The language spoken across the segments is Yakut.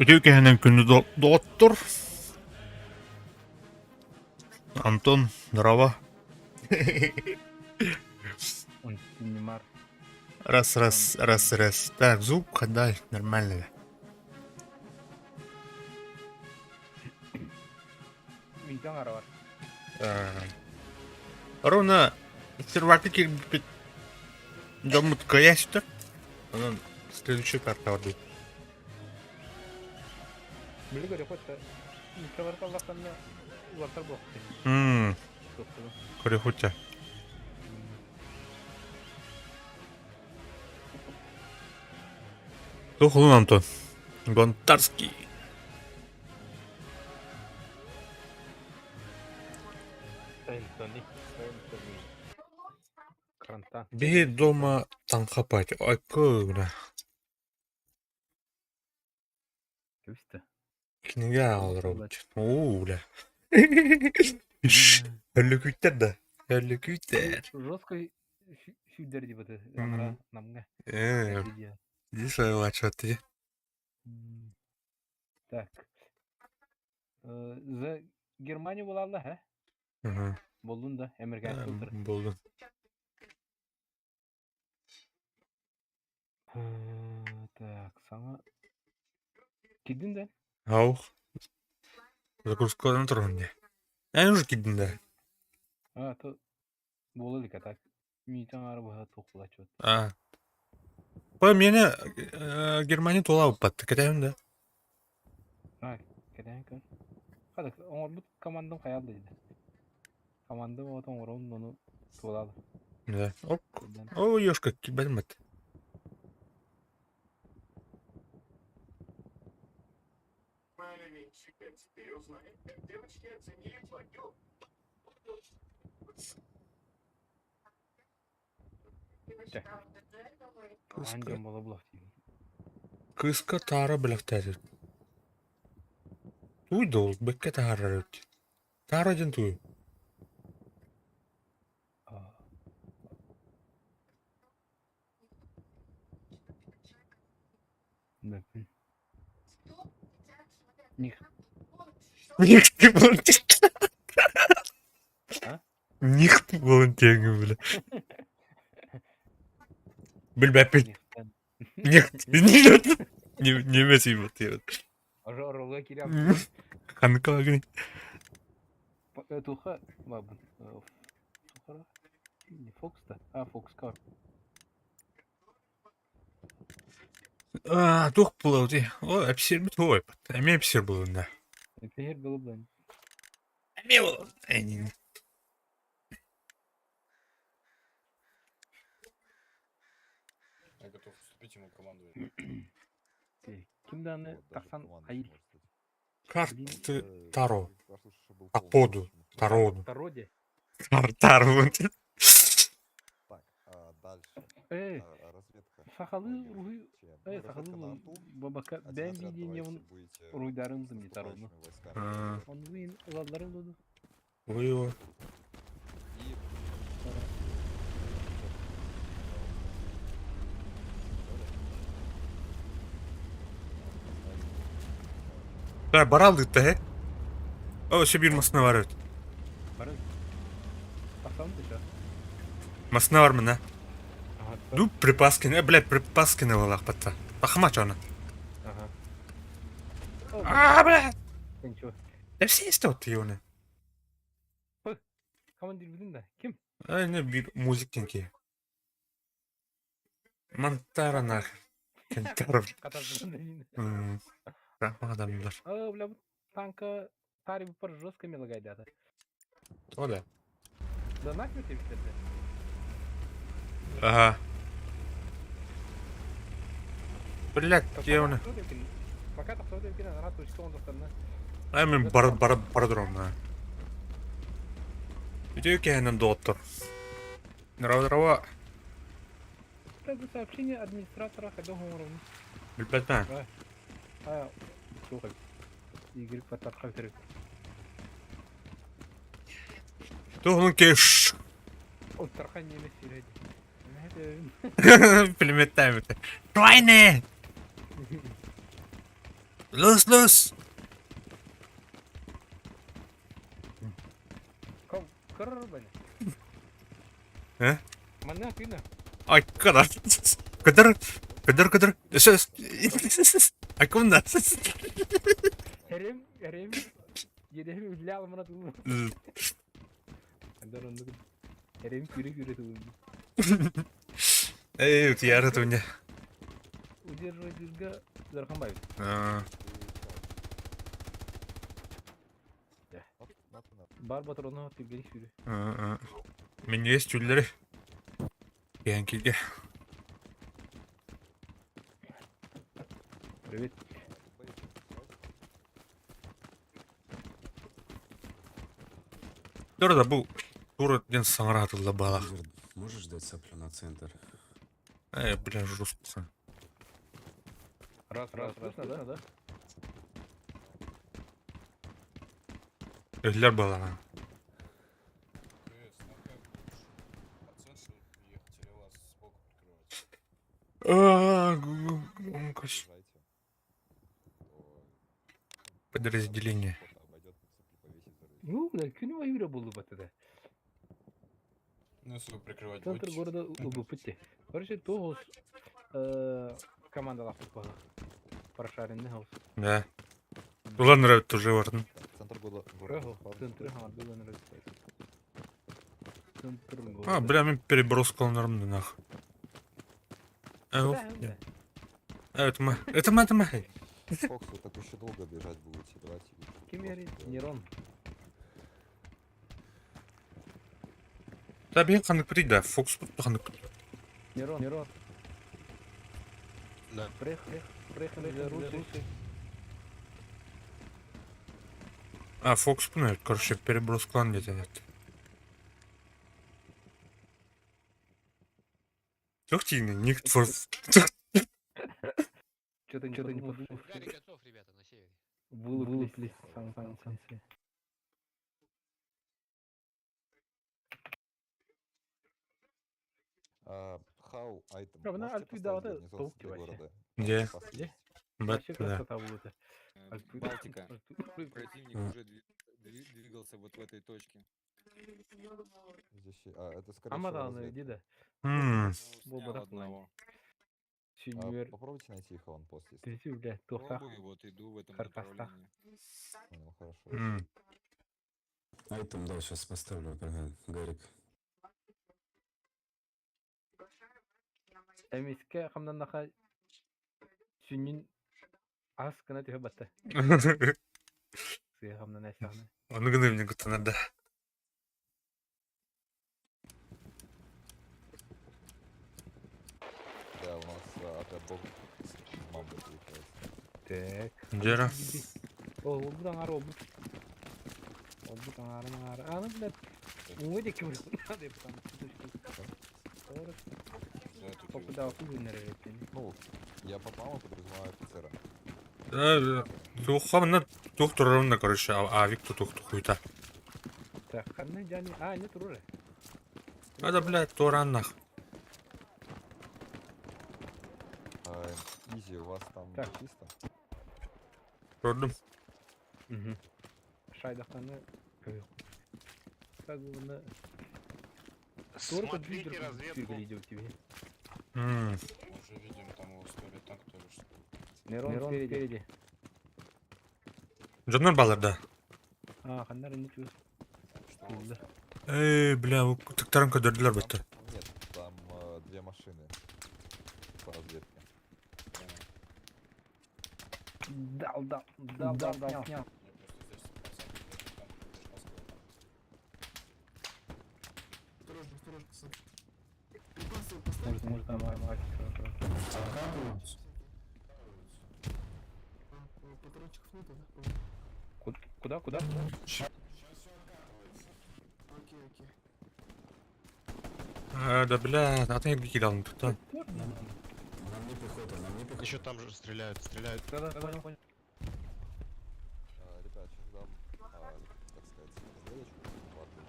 Үтүө кэһэнэн күндү доҕоттор! Антон, здорово. Раз, раз, раз, раз. Так, звук отдай, нормально. Ровно сервака киирбиппит дьоммут кыайа сүтэр. Онон следующий карта ордук. Били көрүөххэ нууччалар таллахтарына улартар буолуохтар. Көрүөххүтэ. Туох улун Антон? Гонтарский. Энтони. Энтони. Кранта. Биһи дома таҥхапать. Айкы гына. Кэбистэ. Кинигэ ааҕаллар Оо, бля. Өллөкүүттэр да. Өллөкүүттэр. Жесткой сүүрдэр дии Анара намҥа. Э, иди свою ты. Так. За Германия буолалла, һэ? Боллун да, Американцы утары. Боллун. Так, саҥа Киирдин да? Аух. Загрузкадан туран дии. Эн уже киирдин да? А, то буола илик а так. Миитин аҥаара быһа туох булааччыбыт. А. Ой, миэнэ Германия туолаабыппат. Кэтэһэм да? А, кэтэһэн көр. Хата, оҥорбут командам хайаан да дии. Командам оҕото оҥоробун ону туолаабыт. Да. Ок. О, ёшка, киирбэтим бат. Чэ. Аан Кыыска дьон буола булах диибин. Кыыска таара бэлэхтээтэ. Туй да ол бэккэ таһаарар эбит. Таара диэн тугуй? Аа. Бэппин. Них. Нихты волонтер. А? Нихты волонтер, бля. Билбэппин. Нихтэн. Нихт. Немец ебать. Оролга киирэн Ханнык калагын? Туха бабын. Тухара? Не Фокс да? А, Фокс кар. Аа, туох буолуо О, эпсиэрбит ой, эмиэ эпсиэр буолунна. Эпсиэр буолуо Эмиэ буолуо. Эйнин. Я готов уступить ему команду. Ким дааны тахсан айыл. Карты Таро. Аподу. Тароду. Тароде. Таро. Так, а дальше. Э, Разведка. сахалыы уруһуй э сахалыы бабака бэйэм видениебын уруйдарын не тарону. Ону ылалларын буду. Ой, И Да, баралды да, О, өссө биир массыына бар эбит. Бары. Тахсан дыша. Массыына бар мына. Ду припаскины, блядь, припаскины буолаахпатта. Тахма чоно. Ага. А, блядь. Ничего. Да все есть вот его. Командир билин да. Ким? А, не, бир музык тенки. Мантара нахер. Кентара. Катардын. Адамдар. А, бля, бу танка тари бу пар жестко мелагайдата. О, да. Да нахер тебе это? Ага. Блядь, где он? Пока тахсыбыт эбикин анараа точка ондохторна. Ай, мен бар бар бар турам. Үтүө кэһэнэн доҕоттор. Нрава Это сообщение администратора хайдах оҥоробун. Билбэтмэ. А, суох эбит. Игорь Потапка бүтэрбит. Туһунун кеш. Оттархан немец сирэйди. Пулеметтээбит. Schweine! Los, los! Ком, кыр бene. Э? Манна кына. Ай, кадар. Кыдыр, кыдыр, кыдыр. Айконда. Эрем, эрем. Едэһим үллэ алмана тулу. Андар оннук. Эрем күрэ-күрэ тулу. Эй, утуйаары туня. Удерживать ыарахан баайбыт. Бар батрону түргэн сүүрэ. Минньигэс түүллэри. Киһэн кииргэ. Привет. Тура да бу тура диэн саҥара тылла баалаах. Можешь дать соплю на центр? Э, бля, жестко. Раз, раз, раз, да, да. Өллөр буоллаҕа. КС, нам как лучше? По центру ехать или вас сбоку прикрывать? А, Подразделение. Ну, бля, күнү айыра буолу батыда. Ну, если вы прикрывать Центр будете. города ылбыппыт Короче, тоҕус командалаахпыт буолла. Прошаренный хаус. Да. Улан нравится уже варны. Центр города. города Центр города нравится. Центр города. А, бля, мен переброска нормально нах. Это мы. Это мы, это мы. Фокс, вы так еще долго бежать будете. Давайте. Ким ярый? Нерон. Да, бин ханнык бит да, Фокс ханнык. Нерон, Нерон. Да. Приехали, приехали, русы. А, Фокс пунет, короче, переброс клан где-то нет. Туох тиийний, Ник for... Что-то не что-то не подумал. Гарри готов, ребята, на севере. Вылуплись в самом конце. А, How item. Правда, Можете альпы дала, поставить да, гарнизон в толки центре вообще. города? Где? Там Где? есть. Вообще Бет, да. красота будет. Балтика. Противник А. уже двигался вот в этой точке. Здесь, а, это скорее всего Амадан, разведка. иди да. М, Ну, Был снял бы одного. А, Сеньор. попробуйте найти их аванпост, если Ты, блядь, тухтах. Пробую, вот иду в этом Каркасах. направлении. понял, хорошо. м. Айтем, да, сейчас поставлю, ага, Гарик. Эмиске хамнанаха сүннүн ас гына түһэ батта. Сыа хамнана саҕана. Ону гына куттанар да. Да, у нас а, отряд бог мамбы получается. Так. Дьэ. Ол олбут аҥаар олбут. Олбут аҥаарын аҥаары. Аны блядь. Уҥа диэки барыахпын деп там. За эту Попадал күннэр эбит. Ну, я по маму подразумеваю офицера. Туох хамна туох турарымна, короче, авик тутух тухуйта. Так, ханна жани. А, не турар. А да, блядь, тураннах. А, Изи, у вас там Так. чисто? Көрдүм. Шайдахтаны көйөх. Так булна. Только Смотрите двигатель разведку. идет тебе. М. Мы уже видим, там его то ли танк, то ли что. Нерон спереди. Дьоннор балар да. А, ханнар не чувствую. Что у вас Да. там? Эй, бля, тыктарын көдөрдүлөр Там- бөттө. Нет, там две машины по разведке. Понял. Дал, дал, дал, дал, дал, снял. Я просто здесь посадку, танк, Москва. Может, может, там, а, а, Куда, куда? А, да, бля, атын эрги киирэн тутта. На мне пехота, на мне пехота. Еще там же стреляют, стреляют. Да, да, понял, понял. А, ребят, сейчас дам, так сказать, разведочку. Ладно,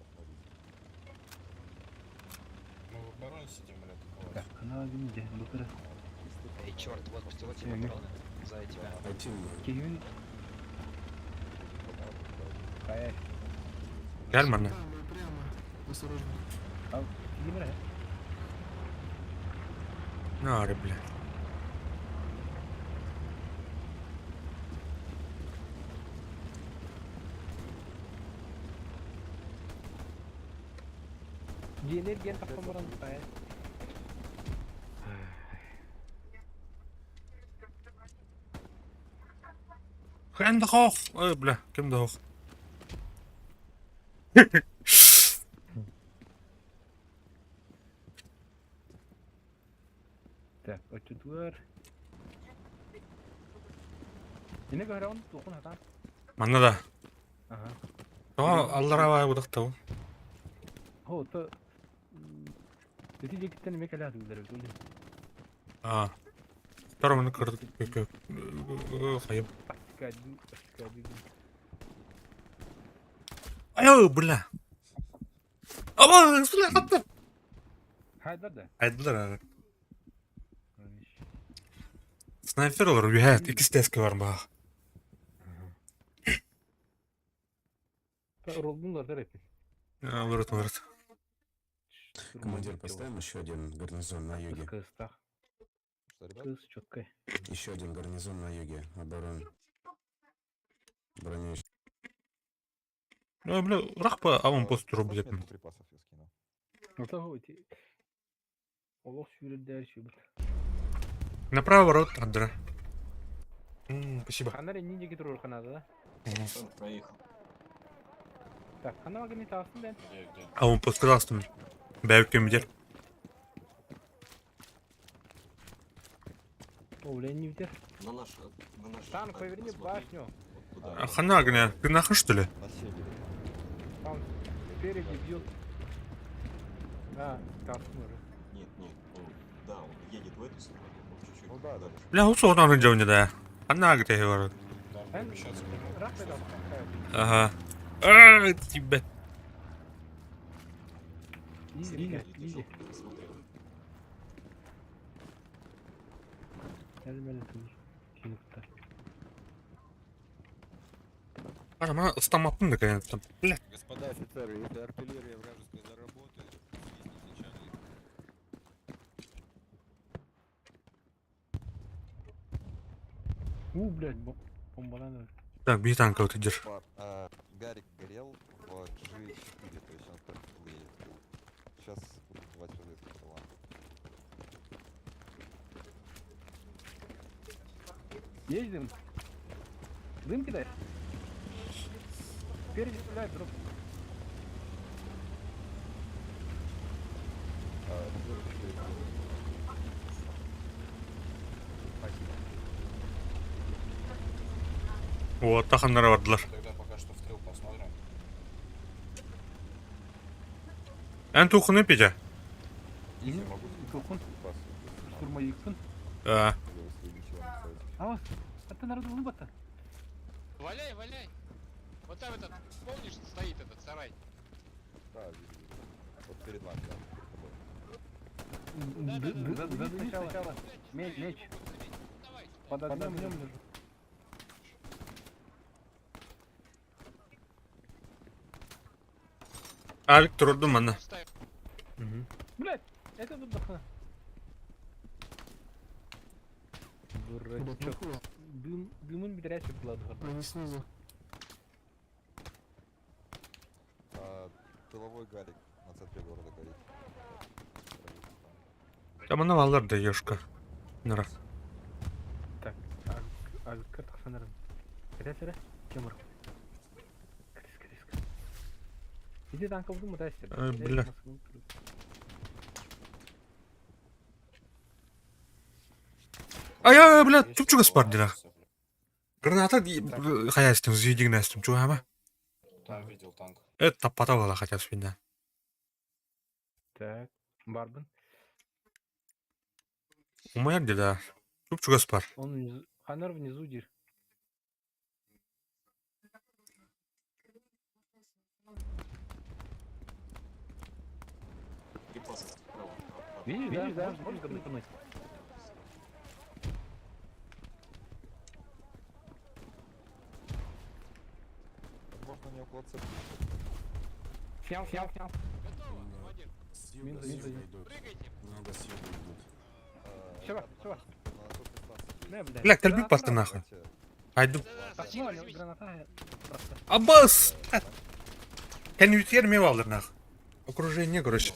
посмотрите. Мы в обороне сидим или атаковать? Так, она где? Букера. Эй, черт, вот, вот тебе Мгм. патроны. За тебя. Айтем, Киюн. Кая. Кэл манна. А, кимре? Наары, бля. Динер ген тахмаран кая. Хэн да хоох. Ой, бля, ким да хоох. Так, очутуар. Ине көрөн тухун хатан. Манна да. Ага. Тоҕо аллара баай будахтау. Хо, то Эти декиттен эме кэлэ атылдар бит ол. А. Торомunu кырдык. Хайып. Тактика тактика Ай, бля. Аба, бля, катты. Хайдар да. Айдылар ары. Снайпер олар үһәт, икис тески бар баа. Ролдунлар да репин. Олар олар. Командир, поставим еще один гарнизон на юге. Кыстах. Что, ребят? Кыс четкой. Еще один гарнизон на юге. Оборон. Броню. Ну, бля, рахпа аван пост Поставь блядь. метку припасов я скину. Ата хо ити. Олох сүүрэрдээр шүбүт. Направо ворот, Андра. Спасибо. Ханар энни диэки турур ханада да. Проехал. Так, хана магани таасын дэн. Где, где? Аван пост кадастым. Бәйкем бидер. О, бля, не битер. На наш, на наш Танк, поверни башню. Куда? А хана огня, ты нахуй что ли? На севере. Там спереди бьют. Да, красный уже. Нет, нет, он, да, он едет в эту сторону, но чуть-чуть Ну да, да. дальше. Бля, усо он не да. Хана где говорю. Там Эн- перемещаться прямо. Раз это Ага. А, тебя. Изи, Сергей, изи. смотрел. Ана стаматтым да, конечно. Бля. Господа офицеры, если артиллерия вражеская заработает, свистните Чарли. У, блядь, бомбаланы. Так, бей танка вот идешь. Типа, Гарик горел в G4, то есть он прям в тыл едет. Сейчас буду давать разведку по тылам. Ездим. Дым кидай. Спереди стреляет, дроп. А, разведка перед Спасибо. Вот, таханнара бардылар. Тогда пока что в тыл посмотрим. Эн тухуны пидя. Изи. Могу Тукун, припасы, если надо. штурмовикпын. А, Или вы своими силами ставите. А, это народу выбата. Валяй, валяй! Вот там этот, помнишь, стоит этот сарай? Да, вижу, вижу. Вот перед вами, да, перед тобой. Да, да, сначала. Блядь, не Меч, знаю, меч. не могу заметить. Давай сюда. Под огнем лежу. Авик турдум ана. Ставь. Блядь, это тут дохна. Дурачок. Дым, дымын бедрячек была. Они снизу. А, тыловой Гарик на центре города горит. Разведка. Там ана алар да ёшка. Нара. Так, авик тахсанарым. Кәтәсәрә? Кемыр. Крис, крис, крис. Иди танка буду мутайся. Ай, бля. Ай, ай, бля, Есть чупчуга такого спардила. адреса, бля? Граната хаястым, зүйдигнестим, чугама. Да, видел танк. Это потовала хотя свинья. Так, барбын. Умаяр да. Чупчуга спар. Он внизу. Ханар внизу дир. Припасы справа. Видишь, да? Да, можешь гранатануть. Возможно, не около церкви. Снял, снял, снял. Готово, командир. С юга, Минус, с минус юга один. идут. Прыгайте. Много с юга идут. А, Всё, ребят, всё. На насосной станции Не, блядь. Бля, кальби Граната пасты нахуй. Давайте, Айду. Да-да, Так, сначала ну, возьмите. граната просто. Абас! Конвертер мевалдыр нах. Окружение, короче.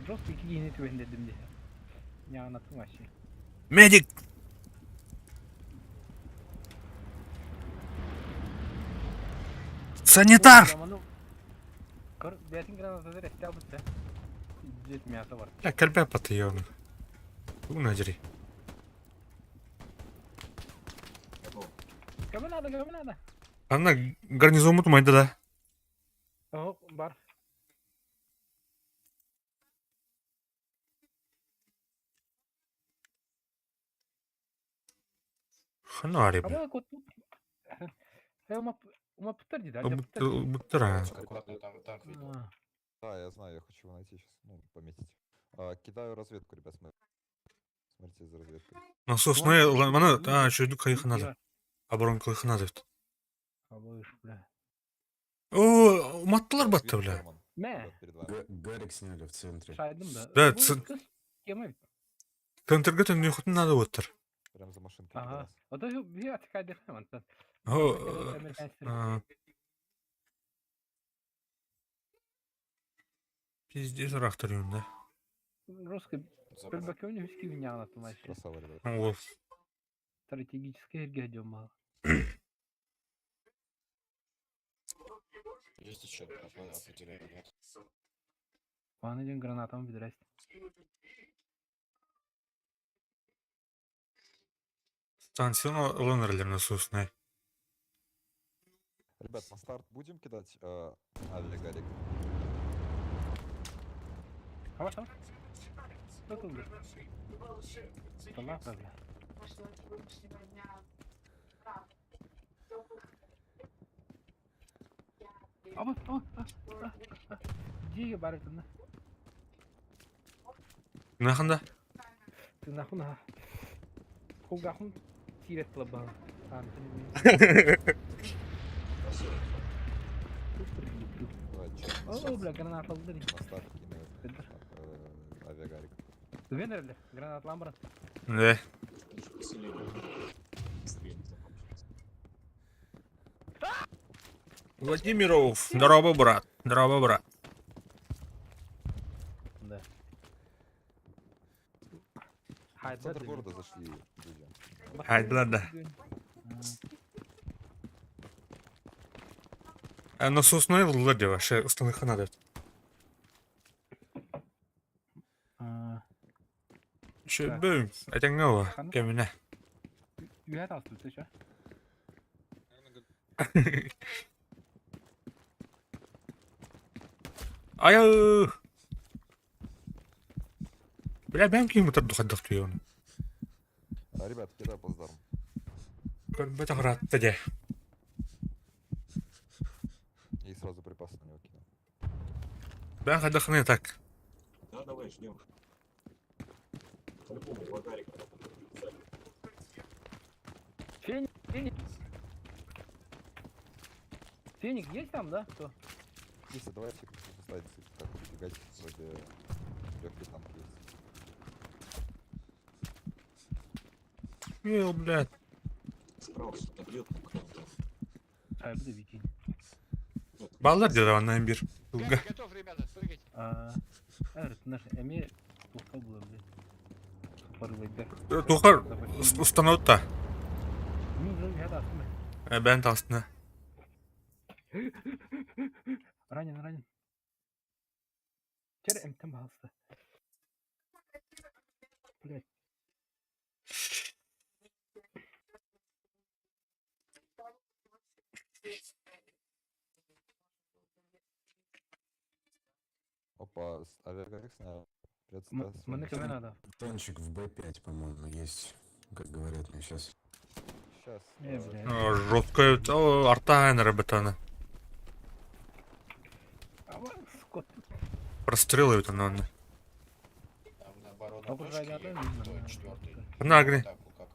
Жестко кигини түбенде димде. Я на вообще. Медик! Санитар! Көр, бәтин граната дер эстә бутса. Дет мясо бар. Бля, кальбе паты ёбаный. Уна дери. Готово. Кому надо, кому надо? Ана гарнизон мутмайды да. О, бар. Ханари, бля. А вот тут. Ума пытар да? Буттыра. Аккуратно, там танк видел. Да, я знаю, я хочу его найти сейчас, ну, пометить. А, кидаю разведку, ребят, смотрите. Смотрите за разведкой. Насосная, мана, а, чөйдүк кайханады. Оборон кайханады. Абыш, бля. О, уматтылар батты, Вижу бля. Герман, Мә, ребят, перед вами. Гарик сняли в центре. шайдым да. Да, Бу кыз кемы? Центрге түнде надо оттыр. Прям за машинкой Ага. перед нас. А то я такая дыхаю, О, а, Пиздец, рахтар да. Русский Забрал. Прибакёне виски вняна тумаще. Красава, ребят. О, Стратегическая эргадема. Есть еще определение, нет? Ван один гранатом бедрасть. Станцияны ылан эрэллэр насоснай. Ребят, на старт будем кидать авиагарик? Хаба хаба. Тутулду. Тулла бля. Аба, аба, а, а, Дьиэгэ баар этиннэ. Наханда? Тыынахпын аха. Кулгаахпын тиирэ тылабаһын. О, бля, граната алды. На старт кинули авиагарик. Түгэн эрэллэр, гранатлаан баран. Да. Владимиров, здорово, брат. Здорово, брат. Да. В центр города зашли люди. Хайдылар да. А насосной ыллар деп вообще станыха надо. Шөбүм, этеңҥэ кэминэ. Үһэ таастыбыт еще. Айы! Бля, бэм ким утар хайдах туйон. А, ребят, кидай плацдарм. Көрбөт ағыратты де. И сразу припасы на него кину. Бэн хайдахны так. Да, давай, ждем. По-любому два гарика надо. Феник, Феник. Феник есть там, да? Кто? Если давайте станции как убегать, вроде легкий танк есть. Ел, блядь. Справа что-то бьет, там кто-то. А, буду Вики. Баллар деді аннан бір. Туга. Гарик готов, ребята, прыгайте. А, evet, наш эми туха була бile. Парылайдар. Тухар установта. Мин уже үһэ таастым. Бэн тастына. Ранен, ранен. Чер эмтем баһалыста. Блять. Опа, авиагарик снял. Привет, Стас. Маны көмө надо. Танчик в Б5, по-моему, есть, как говорят мне сейчас. Сейчас. Не, блядь. Жестко. О, арта наработана. Аба, скот. Прострелывает она. Там на оборону Только точки жайда ехать, да, той четвертый. На огне. Атаку как?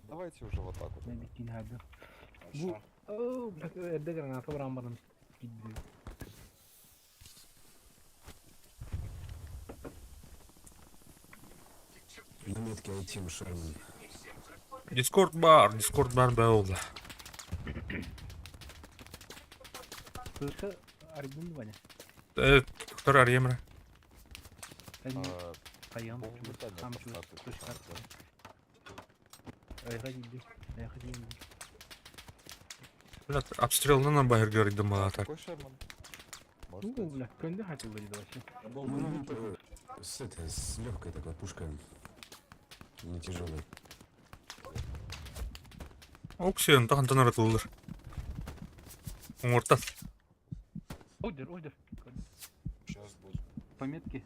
Давайте уже в атаку. Мен бикин хады. Хорошо. О, блядь, эрдэ граната баран баран. Кидди. На метке Айтим Шерман. Дискорд бар, Дискорд бар бәулда. Слышка арбин Ваня. Доктор Арьемра. Один А, кайым. полметания Там по чу. старту Точка. танк, да? Айга кидди. Айга кидди. Блядь, обстрелны на байыр görдüm А, так. Какой Шерман? Можешь Ну, сказать? бля, көндө хатылды диде вообще. Ну, это с легкой такой пушкой. Не тяжелой. Оксион тахантан аратылыр. Оңорта. Одер, одер. Сейчас будет. По метке,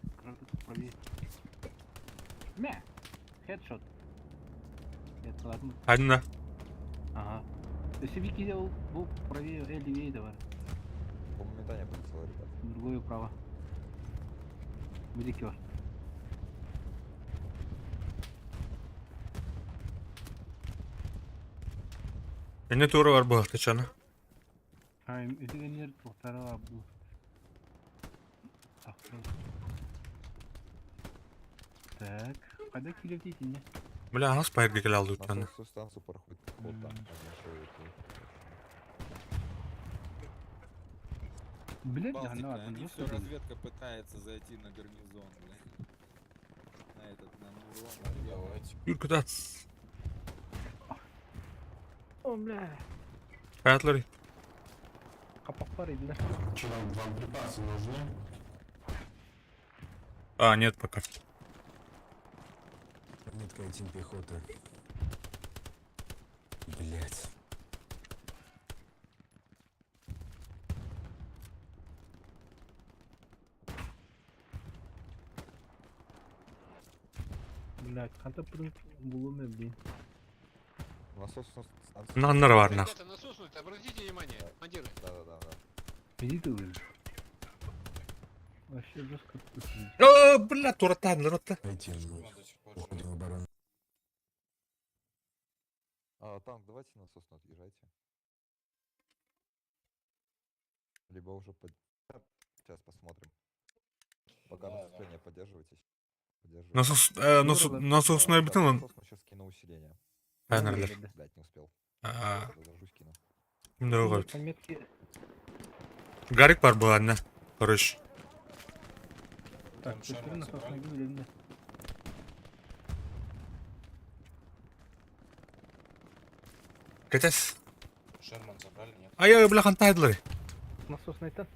правее. Мя. Хедшот. Это ладно. Хайдына. Ага. То есть Вики делал был правее, левее давай. Полметания полетело, ребят. Другое право. Великий var. Эне тура бар бұл тачаны. Ay, ödüvenler tohtarı var bu. Так, когда килеп дейсің не? Бля, ас байырга келе алды На өткені. собственную станцию проходит пехота. Один человек. Блядь, Балтика, ана они атын все разведка пытается зайти на гарнизон, бля. На этот, на Мурон. Давайте. Юркуда. О, бля. Хаятлары. Қапақ бар еді. Че, вам припасы нужны? А, нет пока. Метка Айтим пехота. Блять. Блядь, ханта пырын булуом эбдин. Насос станции. Наннар бар нах. Ребята, насоснуть, обратите внимание, командиры. Да-да-да. да. Иди ты уже. Вообще жестко пустили. О, бля, туратан, ротта. Пойти, ну, До сих пор живой. уходим в оборону. А, танк, давайте на сосну отъезжайте. Либо уже под... Сейчас посмотрим. Пока Да, да. наступление поддерживайтесь. Поддерживайтесь. Насос, э, насос, насосной Да, битын на сосну сейчас кину усиление. Айнарлар. Блять, не успел. Аа, Разоржусь, кину. не Пометки. Гарик бар был анна. Короче. Так, Там ты Шерман насос забрали? на Кетес. Шерман забрали, нет? Ай, бля, хантайдлар. Насос найтан.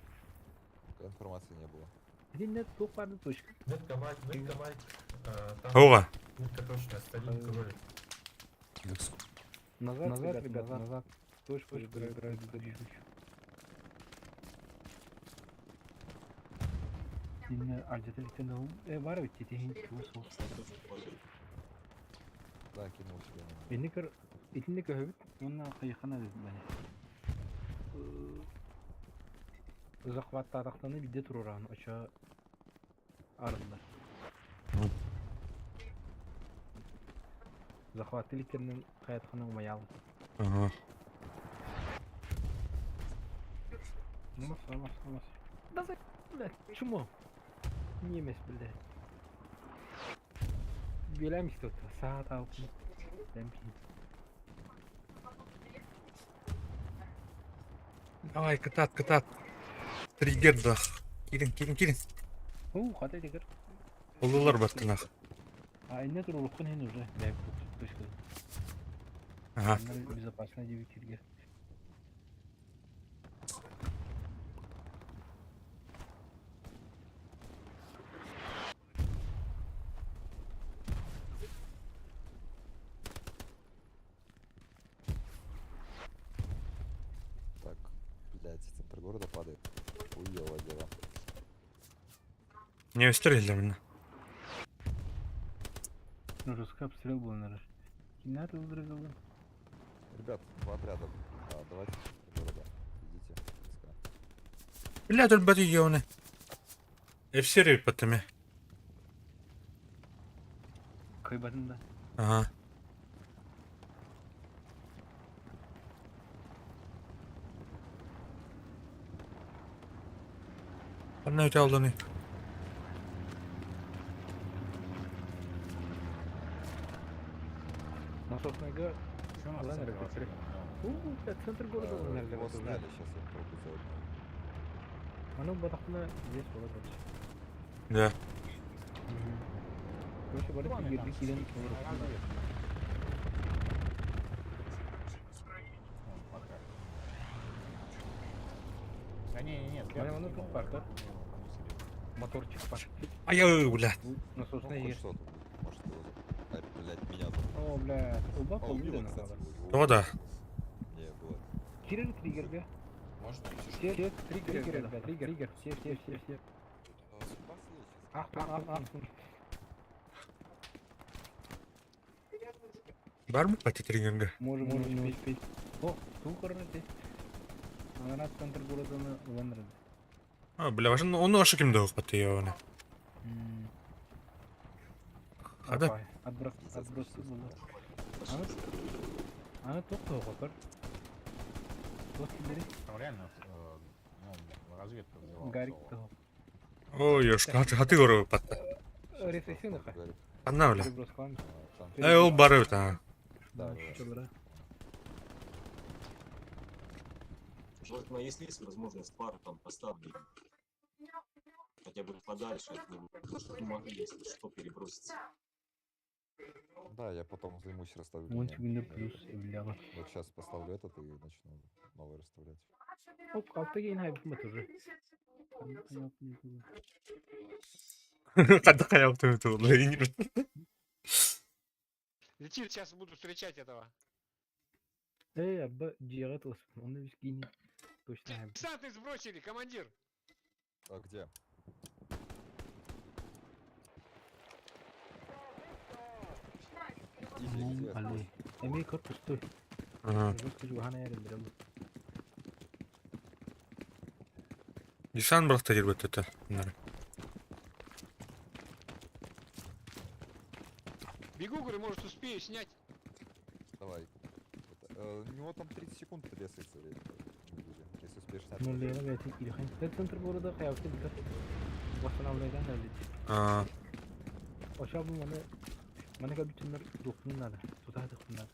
Пока информации не было. Один нет, тух парды точка. Метка Майк, метка Майк. Там Ога. метка точно, стоит кролик. Так ск- Назад, назад, ребят, назад. Точку забирают, Инне альдетеликтен э бар бит тетехин чуусу. Да, кину усиление. Инне көр итинне көһөбүт уонна кыйхана бит Захваттаатахтаны бидде турураан очо арылдар. Захваттыликтеринен каятхана умаял. Ага. Ну, сама, сама. Да за, блядь, чмо? Немец, блядь. Белям что-то, саат алкын. Демки. Давай, кытат, кытат. Триггер да. Кирин, кирин, кирин. У, хата тегер. Олулар баттынах. А инне турулуккун хин уже. Бәйп точка. Ага. Безопасно диби киргер. Так, блять, центр города падает. Хуёво дело. Не өстер меня. Ну, жестко обстрел был, наверное. Кинат выбрал. Ребят, два отряда. А, давайте в центр города. Идите. войска. Бля, тут баты ёны. Эфсери потом. Кайбатын да. Ага. Анна өте алдыны. Насосныйга Чё у нас Ладно, центр ребят, вообще? У, блядь, центр города, наверное, Его это уже. сняли, сейчас я пробую сделать. Аны батахна здесь было дальше. Да. Короче, бары триггерди килен Вон, пока. Да не, не, нет. Менә моны тут бар, да? Моторчик бар. Ай, бля. Ну, Насосный хоть есть. что-то будет. Может, его... Ай, блять, меня там. О, бля, оба А, убило, полудена кстати. надо. его. То да. Не, было. Кирилл триггерге. Можно идти, Все, все, триггер, ребят, триггер, триггер, все, все, все, все. Ах, ах, ах, ах. Бар мы пати триггерге? Можем, можем не успеть. О, тукарны Анарат центр города Ленред. А, бля, ваша, оны ашы кимде пати ёны. Хада. Отброс, отброс было. Аны, аны тоқта отыр. Вот килери. Там реально, ну, разведка взяла. Гарик соло. того. Ой, ёшка, хаты горы патта. Рефлексивно ха. Гарик, Анна, бля. Переброс клан. а, танк. Эй, ол бары бит, а. Да, да, да. Желательно, если есть возможность, пару там поставлю. Хотя бы подальше от него, чтобы могли, если что, переброситься. Да, я потом займусь Он расставлением. тебе плюс блява. Вот сейчас поставлю этот и начну новый расставлять. Оп, алты кейин хайбы тоже. Када каяк Лети, сейчас буду встречать этого. Ээ, арба дьиэҕэ тылыспын, онно үс киини точно аһарбын. Десанты сбросили, командир! А где? Изи, где? Али. Эмиэ көр пустой. Ага. Русский жугана ярым Десант бырахта дирбет это. Бегу, говорю, может успею снять. Давай. Это, у него там 30 секунд тресается. Если успеешь снять. Ну, лево, я тебе кирихан. Это центр города, хаявты битер. Восстанавливай надо. А, Оша бу маны маны кабитиннер духтун надо. Туда духтун надо.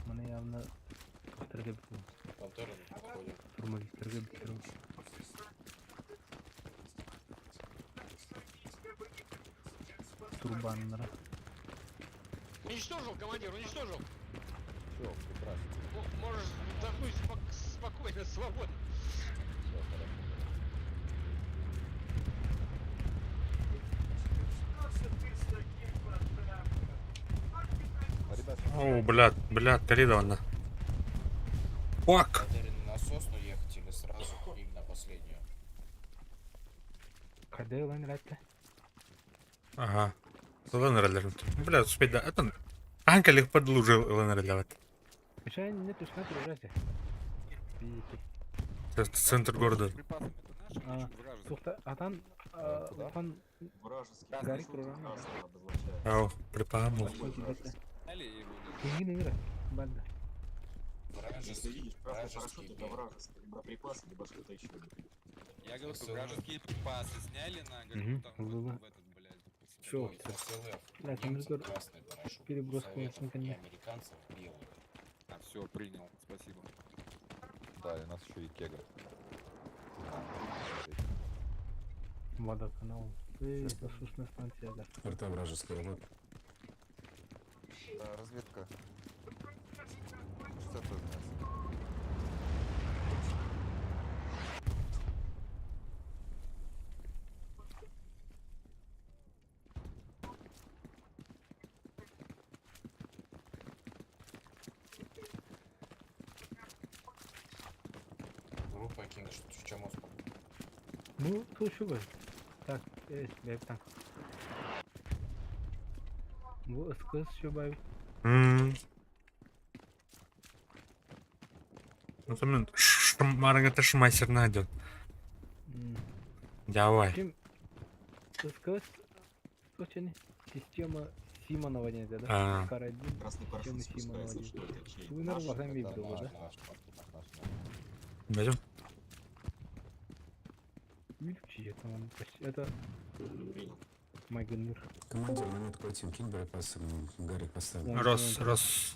Маны явно тухтарга битер. Пантера не подходит. Турмаликтарга битер. Турбаннара. Уничтожил, командир, уничтожил. Все, прекрасно. Можешь вздохнуть спокойно, свободно. Все, хорошо. А, ребят, О, блядь, блядь, Калидовна. Фак! Пантере на сосну ехать или сразу к ним на последнюю? Кайда ылан ратта. Ага. ЛНР Бля, успеть, да. Это... Анка лих подлужил ЛНР Мешай не точно отражайся. Видите. Это центр города. Припасами это наши А, или что, вражеские? Тухта, атан, А, куда? улахан Вражеский. Гарик парашют Руран, да. красный обозначает. Ау, припамул. Такой вражеский. Сняли его или- Кингин игра. Банда. Если Вражеский. видишь красный Вражеский парашют, это белый. вражеский. Либо припасы, либо что-то еще. Я говорю, СЛФ. вражеские припасы сняли на Мгм, там, было. в этот, блядь. Всё, Ой, СЛФ. Да, там Немцев разговор- красный парашют. переброска Советов на и коне. американцев белый. А, все, принял, спасибо. Да, и у нас еще и кега. Водоканал. Эй, насосная станция, да. Арта вражеская, вот. Да, разведка. Что это у нас? Группа Кинг, в чем успех? Ну, то бы. Так, бэп так. Бу СКС шубай. Ну, там, Марга шмайсер найдет. Давай. Ким СКС точно система Симонова не да? А. Карабин. Красный парашют Система Симонова. спускается, что это? Чей? Вы на Наш? глазами Это видел, наш, да? наш, наш, наш. Пойдем. Видите, это он почти- это Принял. Майгенмир. Командир, на метку один кинь боеприпасы, Гарик поставил. Он Рос, он- рос.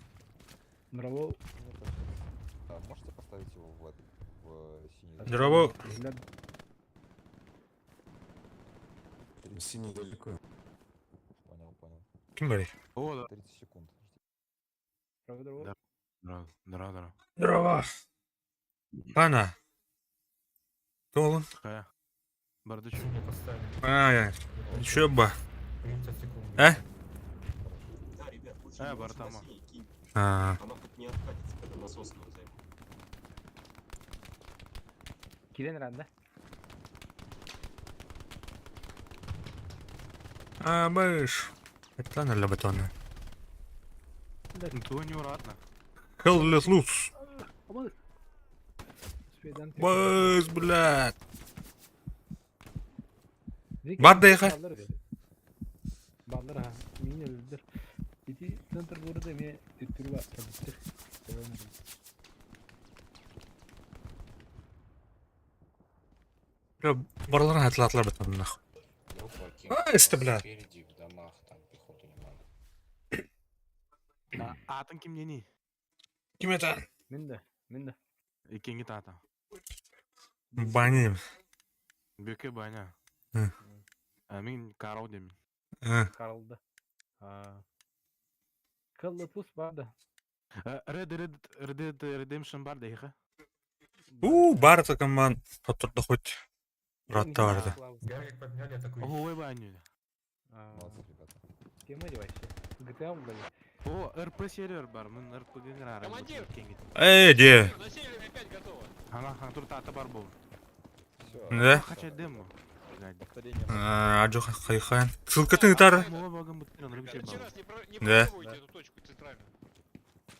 Нравол. Ну, это щас. А, можете поставить его в, этот, в синий? Здорово. Взгляд Синий далеко. Понял, понял. Ким барый? О, да. 30 секунд. Здорово, Да. Здорово, здорово, здорово. Здорово. Пана. Толун. Хая. Бардачок. Синий поставили. А, еще ба. 30 секунд. А? Да, ребят, лучше, А, лучше на Бартама. синий кинь. А, Она хоть не откатится, когда насос не займет. Кирен рада. а, быш. Это на бетона. Ну, то неуратно. Hell let loose. Аман. Сведан. Быс, блядь. Бар да яха. Баллар ха. Мин өлдür. Ити центр города ме түттүрү бар. Табыттыр. Бля, барларын хатлатлар бетон нахуй. Группа Кинг. А, если, бля. Спереди в домах там пехоту не надо. А, атын ким нени? Ким это? Мен да. Мен да. Икенги тата. Бани. Бөке баня. Hı. А, мин Карл демин. А, Карлда. А. Кыллы пус бар да. Red Red Red Dead Redemption бар да, У, бар команд. Оттурда хоть. Ратта барды. Гарик подняли атакующий. Ой, баню. Молодцы, ребята. Тема вообще. GTA булды. О, РП сервер бар, мин РПГ грары. Командир! Эй, де. На севере опять готово. Ана, хан тур тата бар был. Всё, Да? Хача демо. Блядь. Повторение. Ажо хайхан. Ссылкатын ытар. Мола багын бутырын рыбче Короче, бар. раз не, про- не Да. просовывайте эту точку центральную.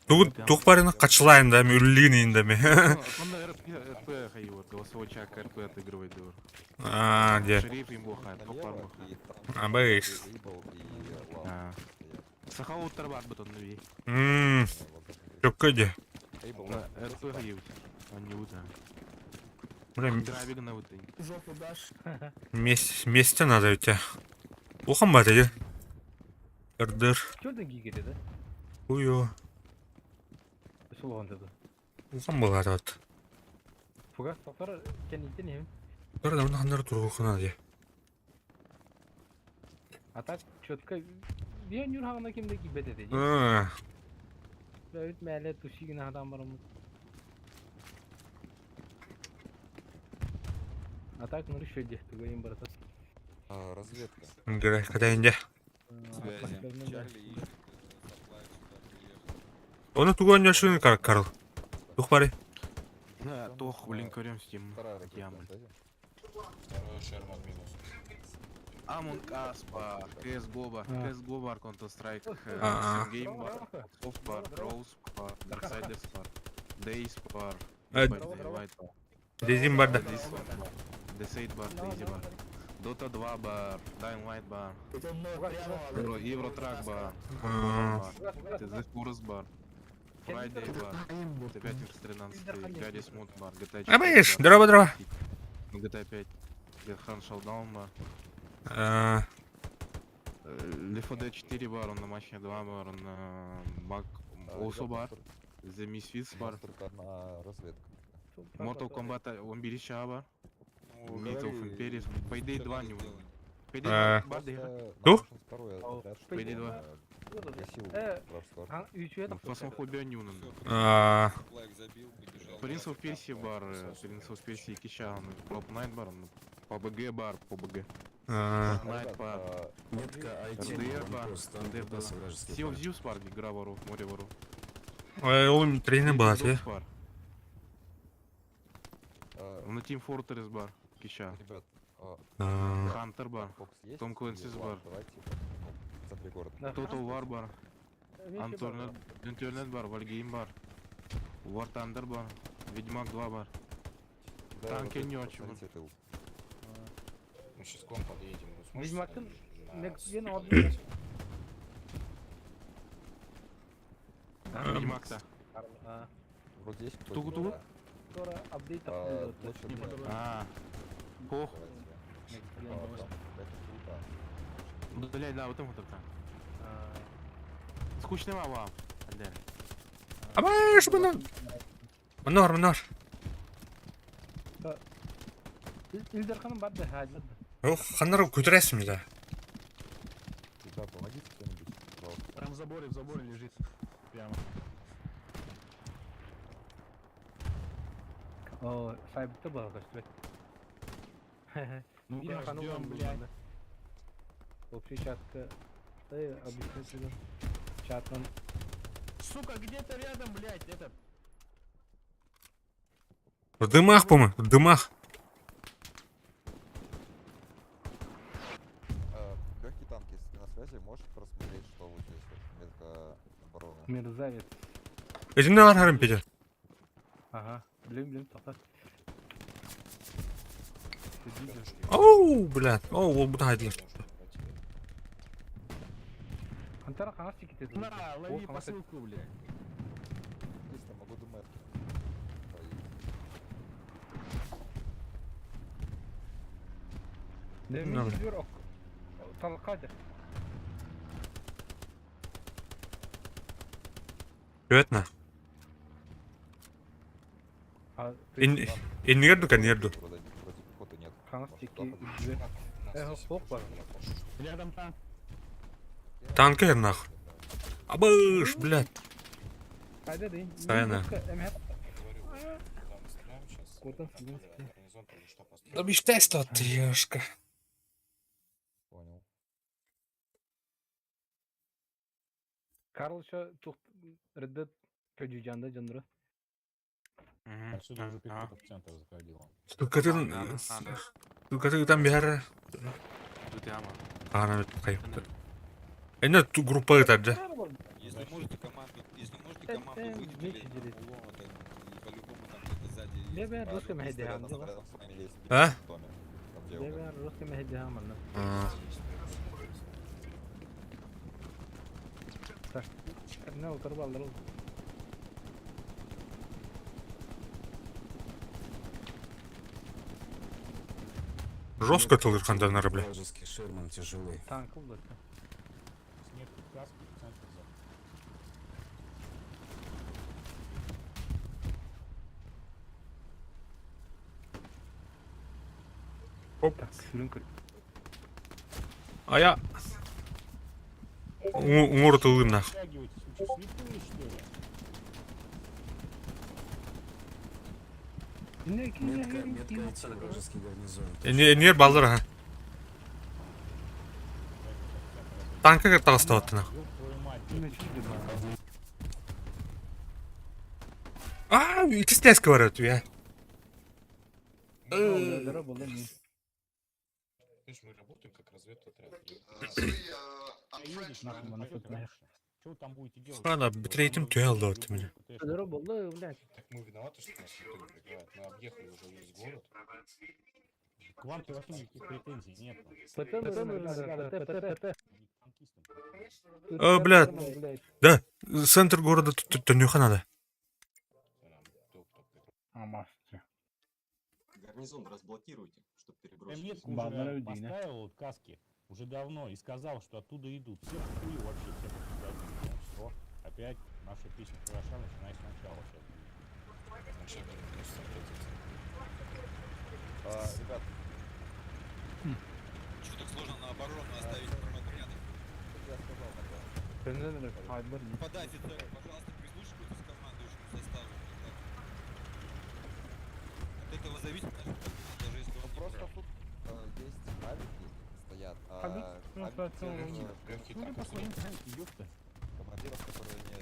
Тугу тух барына качлайын да, ми үллигин да ми. Онда РП, РП хай вот, голосовой чак РП отыгрывает двор. А, де. Шериф им бухает, топ бар Налево, бухает. и там А, бэйс. Эйбл и Лав А. стоят. Саха уттар бар бутон ви. Мм, Возможно, чөккө де. Эйбл, Лав, РП хай Они вот, Бля, Грабиг на вот. Жопу дашь. месте надо у тебя. Ухам бар де. Ырдыр. Чөлден кийгеде да. Уйо. Сулган деди. Ухам болар вот. Фугас токтор кенитен эми. Бир да хандар тургухуна де. А так четко бир нюр хагына кимде кийбет эди. А, Бөт мәле тушигин адам барым. А так ну еще де тугайым баратас. А, разведка. гре, кадайын де. Связи. Чарли ищет саплай сюда приехал. Оны туган жашын кар Карл. Тух бары. Да, тох, блин, көрем стим. Вторая ракета Ямы. на связи. Второй Шерман минус. Among Us бар, CSGO бар, А. CSGO бар, Counter Strike, А. Game бар, Soft бар, Rose бар, Darksiders бар, Days бар, Э, Dead by Daylight бар, Дезим бар да. This бар, Decade бар, Daisy бар, Dota 2 бар, Dying Light бар, Euro, Euro Truck бар, А, бар, The Forest бар, Friday бар, GTA 5 13, Garry's Mod бар, GTA 4 Абыш, бар, здорово, здорово. GTA 5, Dead Hunt Showdown бар, А, Left 4 Dead 4 бар, он на Machine 2 бар, он на Mac А, Also ребят, бар, у нас только- The Misfits у бар, нас только одна разведка. Mortal Kombat 11 бар, Ну, Myth of говори, Imperials, Payday что 2 надо не сделать. Payday Э. 2 бар Просто да нам Тух? нужен второй отряд, чтобы Payday 2. гасил Э, вражескую арту. Фасмофобия Ньюнан. а, Саплайк забил, побежал. Prince of Persia бар, Prince of Persia 2 Rob Knight бар, PUBG бар, PUBG. а, Fortnite Ребят, бар, а, Метка IT РДР бар, аванпост, там РДР как раз бар. вражеские Sea of пары. Thieves бар, игра воров, море воров. Ол тренер была, Sleeping те. Dogs бар, а, на Team Fortress бар, кича. Ребят, а, А, Hunter бар, Fox есть? Том Clancy's И бар. Лав, Давайте ну, в центре города. Total War бар, Unturned Unturned бар, Valheim бар, War Thunder бар, Ведьмак 2 бар. Да, Танки разведка, не очень. посмотрите тыл. Мы сейчас к вам подъедем. Вы сможете Ведьмактың на Next Gen с- алды. Ведьмак-то. Вроде есть кто-то? Тугу-тугу? Тора апдейт А, тапсырды. лучше мне А, Ох, давайте. А, там какая-то суета. блядь, да, вот там вот там. Скучный вау. Абыш, мына. Мынор, мынор. Илдерханым бар да хаҗлы. Ох, хандар көтөрәсің да. Ребят, помогите кто-нибудь, пожалуйста. Прям в заборе лежит. Прямо. О, сайбыты бар көстүбөт. Ну-ка, Илдерханым ждем, блядь. Общий чатка. Эй, объясни Чаттан Сука, где-то рядом, блядь, этот. В дымах, по-моему, в дымах. Легкий танк, если ты на связи, можешь просмотреть, что вот здесь вот метка обороны. мерзавец. Өзімді харым педе. Ага. Блин, блин, тоқта. Оу, блядь. Оу, ол бұта айдылар. Хантара қаңас текетеді. На, лови посылку, блядь. Здесь могу ДМ. Демин жүр ок. Талқады. Өтна. Эннигер ду, кеннигер ду. Вроде, вроде пехоты нет. Қаңас Может, теке туда подойти? жүр. Эх, қоқ бар. Рядом танк. Танкер нах. Абыш, блядь. Қайда дейін? Саяна. Говорю, куда мы стреляем сейчас? Куда стреляем? Гарнизон только что построили. Да биш тест трешка. Понял. Карл еще тух Red Dead көдьүдьаанда дьонноро. Отсюда уже пехота в центр заходила. Ссылкатын ссылкатын ытан биһэр. Тут яма. Ана кайыпты. Эне группа ытар да. Если можете команду, если можете команду выделить на улон, это и по-любому там где-то сзади есть. Лебе русский Рядом, мехедихан. рядом с вами есть А? в доме. Там, где я Лебе умер. русский мехедихан манна. А, Так. Не утырып алдыр ул. Жестко тылырханданары, бля. Вражеский Шерман тяжелый. Танк булды. Снег каски в центр заходит. Оп. Так, сүрүн көр. Ая. Уңор тылым нах. Втягивайтесь, вы что, слепые, что ли? Метка, метка идти, вражеский гарнизон. Энер балдар ха. Танка картагыстабатты нах. Ёб твою мать, блядь. А, икки стяжка бар өтү я. Видишь, мы работаем как разведотряд. Нахуй, мана тут нахер. Что вы там будете делать? Ана битрейтим түйе алды өтү меня. Дөрө булды, блядь. Так мы виноваты, что нас никто не прикрывает. Мы объехали уже весь город. К вам-то вообще никаких претензий нет. ПТ ПТ ПТ. Э, блядь. Да, центр города Тönюха надо. Амасты. Гарнизон разблокируйте, чтобы Я перебросить. метку Баннеры уже Дина. поставил, вот каски, уже давно, и сказал, что оттуда идут. Все в хую вообще, все подходили. Ну, все, опять наша песня хороша, начинай сначала сейчас. А, ребят, Чё так сложно на оборону оставить пару отрядов? как я сказал тогда. Подай офицеру, пожалуйста, прислушивайтесь к командующему составу. От этого зависит наша победа, даже если он Ну не просто прав. тут есть авики стоят, а Авик? Ну, авики это, тех, Ну, по своим танки, ёпта. командиров, которые не...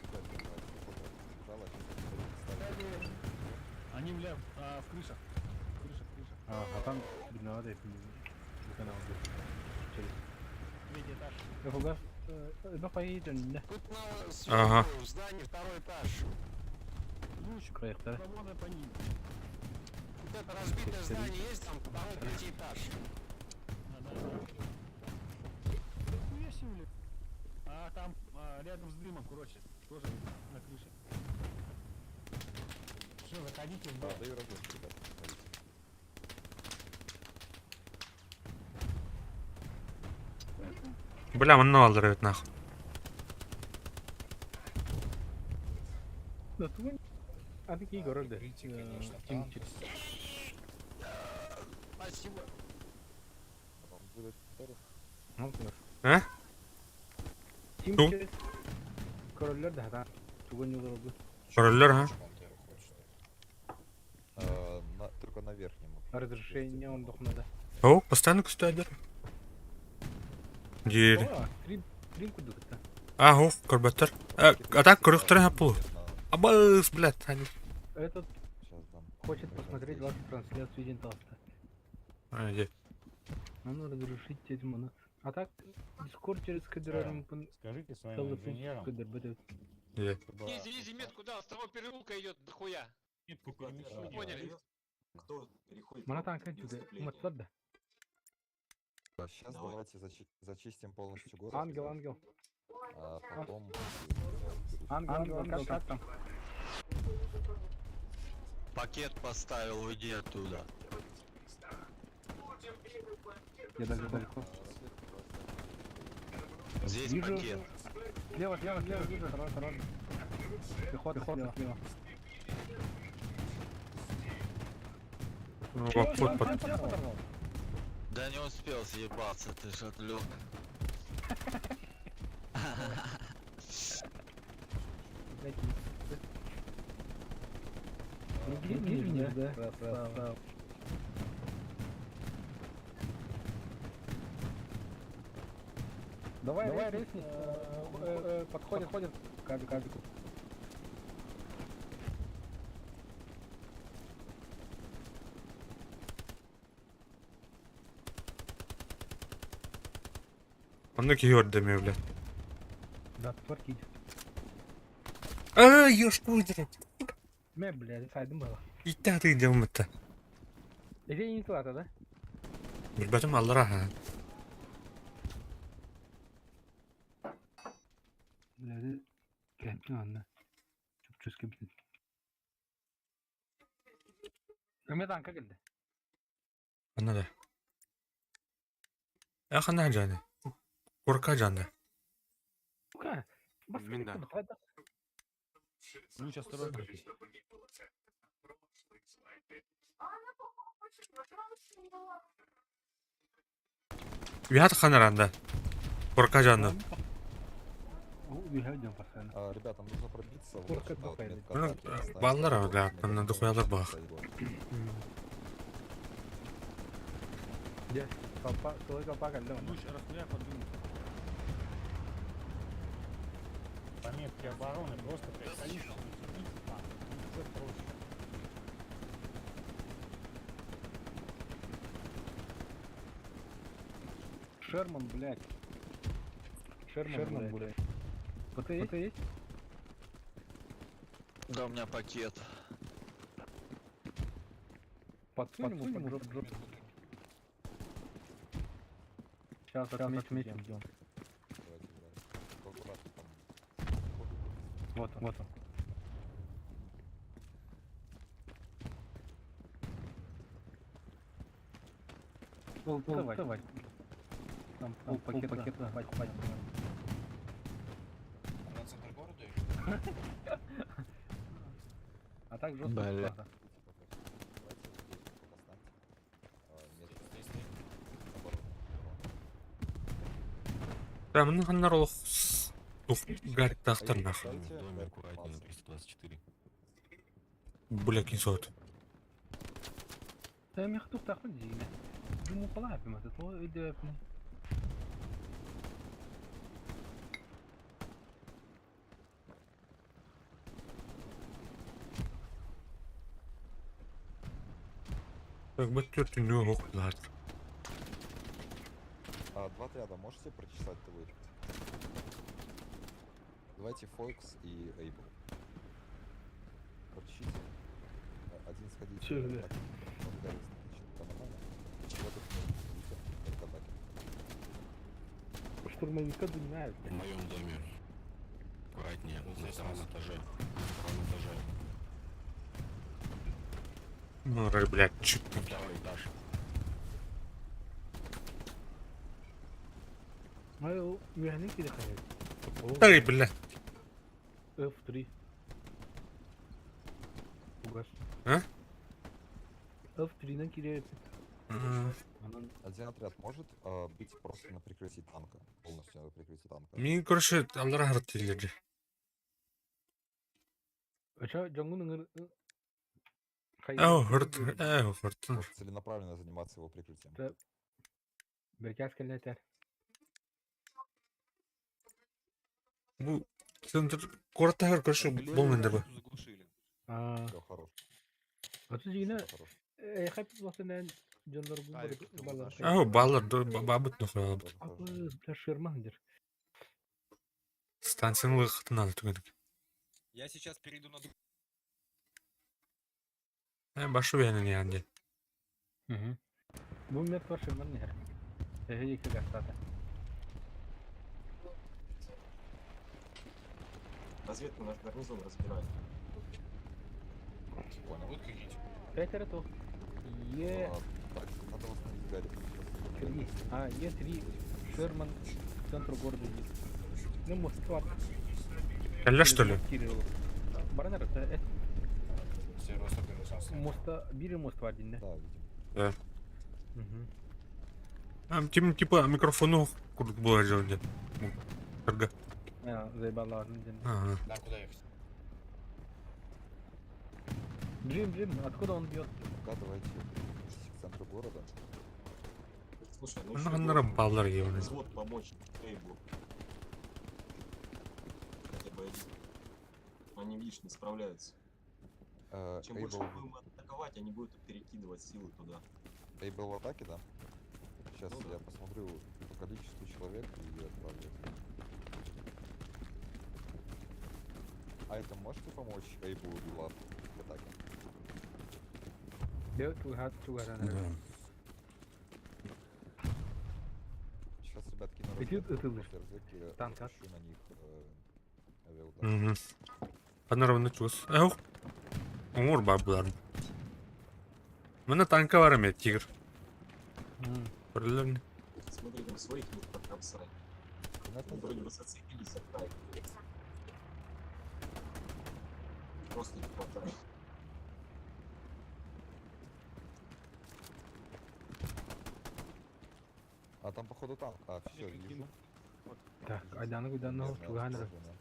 Ребят, давайте, пехота сбежала, сейчас Они, бля, в крышах. В крышах, крышах. А там виноват я канал. Через. Третий этаж. Хугас, ну поедем, Тут на Ага. в здании второй этаж. Луч, проектор. свобода по ним. Вот это разбитое здание есть, там второй, третий этаж. Да, да, да. Нихуя себе, бля. А там рядом с дымом, короче, тоже на крыше. Все, заходите в Да, Б. даю разведку, ребят, смотрите. Бля, манна алдыр өт нах. Да ту. А такие города. Спасибо. Вам выдать вторых? А? Тим через. Короллер да, да. Туган юлы oldu. Короллер, а? Только на верхнем. Разрешение он дохнада. О, постоянно күстәдер. Дир. Стрим, стрим кудукта. А, о, корбаттар. А так көрөктөр хаппыл. Абыс, блядь. они. Этот Сейчас дам. хочет посмотреть вашу трансляцию Денталста. А, де. Ну, разрешить этим она. А так, Дискорд через КДР Скажите своим инженерам, Де. чтобы Изи, изи, метку дал, с того переулка идет дохуя. метку перемещения. Поняли. Кто переходит Мана в танка чуды. наступление? Уматсар да. Сейчас Давай. давайте зачистим полностью город. Ангел, ребят, ангел. А потом... Ангел, ангел, ангел, как там? Пакет поставил, уйди оттуда. Я даже далеко. Здесь Вижу. пакет. Слева, слева, слева, вижу. Осторожно, осторожно. Пехота, пехота слева. Ну, вот, под. Да не успел съебаться, ты ж отвлек. Другие меня, да? Красава. Давай, Давай рейсни, подходит, подходит к авику. Онно киһи ордемио, бля. Да, творки. А, ёшку выдерет. Мэ, бля, сайдым было. Итте аты дьаммытта. Эти не тулата, да? Билбэтим аллара ха. Бля, кәпті анна. Чүп-чүс кебитин. Ömer танка келді. Анна да. Э хана жаны. Курка жаны. Сука, Мин да. Луч осторожно. Вят ханаранда. Курка жаны. Убегаю постоянно. А, ребята, нужно пробиться. Вот Курка сюда, вот тупая, метка Ну, атаки поставить. баллар, бля, там надо хуялар бах. Где? Толпа, целый толпа келді. Луч, расстреляй под дым. По метке обороны просто, блядь, стоишь, не сидите там, ну, уже проще. Шерман, блядь. Шерман, Шерман блядь. ПТ есть? ПТ есть? Да, у меня пакет. Подсунь ему под жопу. жопу. Сейчас отметим, где он. Давайте, да. Аккуратно там. Вот он, вот он. Пол, давай. давай. Там пол пакета, пакета, хватит, хватит. На центр города или? А так жестко. Бля. сюда. Давайте вот здесь вот поставьте. А, метку Здесь стоит. обороны. Да, мын ханнар олох. Ух, гарик тахтар нах. В доме Ставьте аккуратнее на R15. 324. Бля, кинсот. Да, я хочу так вот дигне. Думаю, палапим, это то идет. Так, бат төртүнү хоклар. А, два отряда можете прочесать тылы? Давайте Фойкс и Эйбл. Прочешите. А, Один сходите. Чё, бля? так, вот Гарри, значит, там нормально. Вот это идите, метка атаки. Штурмовика думают. В моем доме. Аккуратнее. На втором этаже. На втором этаже. Ну, блядь, чуть. Второй этаж. Ну, механик или хозяин? Ай, бля. F3. Угас. А? F3 на кире. М, Один отряд может а, быть просто на прикрытии танка. Полностью на прикрытии танка. Мин, короче, аллара хартилер. А чё, Джонгун ыңыр... Ау, хырт, ау, хырт. Может целенаправленно заниматься его прикрытием. Да. Беркәс кәләтәр. Бу центр кортагыр, короче, болмендер бу. Заглушили. А, Все, хорош. а тут жигине всё, хорош. э хайп басынан жондар бу балар. Ау, баллар, бабыт нохуя. Тоже хорошо. Абы, бля, шерман дер. Станцияны лыхтын алы түгедик. Я сейчас перейду на другую. Э, башы бәнен янды. Угу. Бу мет бар шерман нер. Эге екі гастата. Разведку наш гарнизон разбирает. Понял. Будут какие-нибудь? Пятеро то. Е А, так, надо восстановить Гарри. 3. А, Е3. Шерман к центру города едет. Ну, Москва. Кәллә, что ли? Баранар, это Северо-восток Ренессанс. моста, бири мост var dinle. Да, видим. Да. Угу. А, тим, типа, микрофону курдук була жонде. Карга. А, заебала dinle. Ага. Нам куда ехать? Джим, Джим, откуда он бьет? Пока давайте переместитесь к центру города. Слушай, ну Онна еще ханнар баллар ебаный. взвод помочь Эйблу. Они, видишь, не справляются. Чем больше Эйбл, мы будем атаковать, они будут перекидывать силы туда. Эйбл в атаке, да? Сейчас Ну да. я посмотрю по количеству человек и отправлю. А это можете помочь Эйблу и Лав в атаке? Дэ тугат тугарана. Да. Сейчас, ребят, кину Иди разведку, ытылыш. после разведки Танк, а? запущу на них авиаудар. Угу. Панорамны чугас. Эох. Оҥор бар булар. Мына танка бар эме тигр. Көрөлөр. Смотри, там своих не покромсай. Понятно? Они вроде бы зацепились за край. Просто не хватает. А там походу танк. А, все, вижу. Так, айданы гуданны Верное туганра. расположение.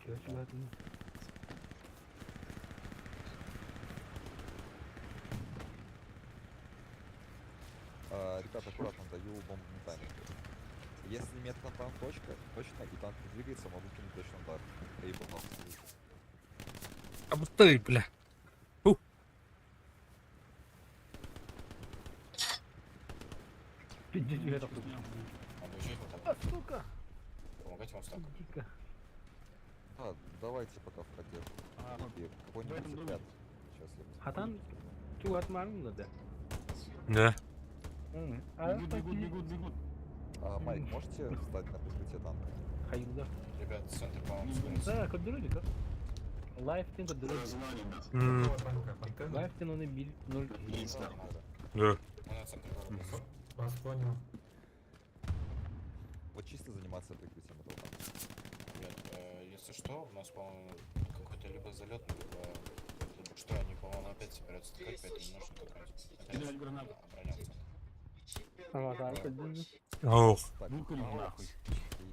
Чуга чугатын. А, ребят, аккуратно даю бомбу метание. Если метка на танк точка, точно, и танк не двигается, могу кинуть точно удар. Эйбл нас слышит. А ты, бля. Пиздец, я так. Обучать вот А, так. сука! Помогать вам с танком. Дико. Да, давайте пока в поддержку. А, Или в этом какой-нибудь доме. отряд. Сейчас я посмотрю. Хатан тугат марым да. Да. А, Бегут, бегут, бегут, бегут. А, Майк, можете встать на прикрытие танка? Хайылда. Ребят, центр, по-моему, сгорится. Да, көддөрү как. Лайфтин көддөрү. М, Лайфтин оны бил ноль. Да. Мы на центр города. Вас понял. Вот чисто заниматься прикрытием этого танка. Ребят, если что, у нас, по-моему, какой-то либо залет, либо что, они, по-моему, опять собираются атаковать, поэтому нужно как раз опять Кидать гранату. обороняться. Ама көддөрү. Ох. Так, Бухали нахуй.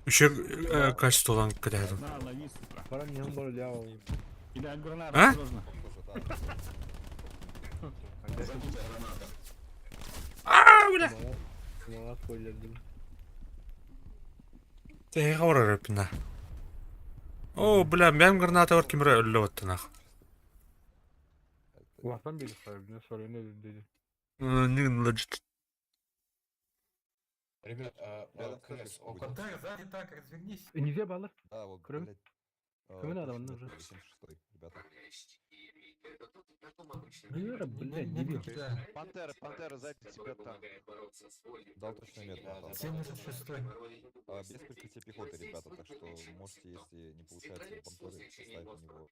Еще качество кидают. На, лови, сука. Баран не бар ляо. Кидать гранату, А? осторожно. похоже, да. А, бля. Мала спойлердим. Ты говоришь, пина. О, бля, мен граната бар кимре өллө баттанах. Улахан бил хайбны сорыны dedi. Не legit. Ребят, Рядом КС, с около будет. Нельзя балар. Да, вот, Кроме- блядь. кроме надо, точно он уже. метр 86-й, ребята. Вера, блядь, дебил. Пантера, Пантера, сзади тебя танк. Дал точную метку на Да, танк. да, да, да, А, без прикрытия пехоты, ребята, так что можете, если не получается у Пантеры, поставить на него.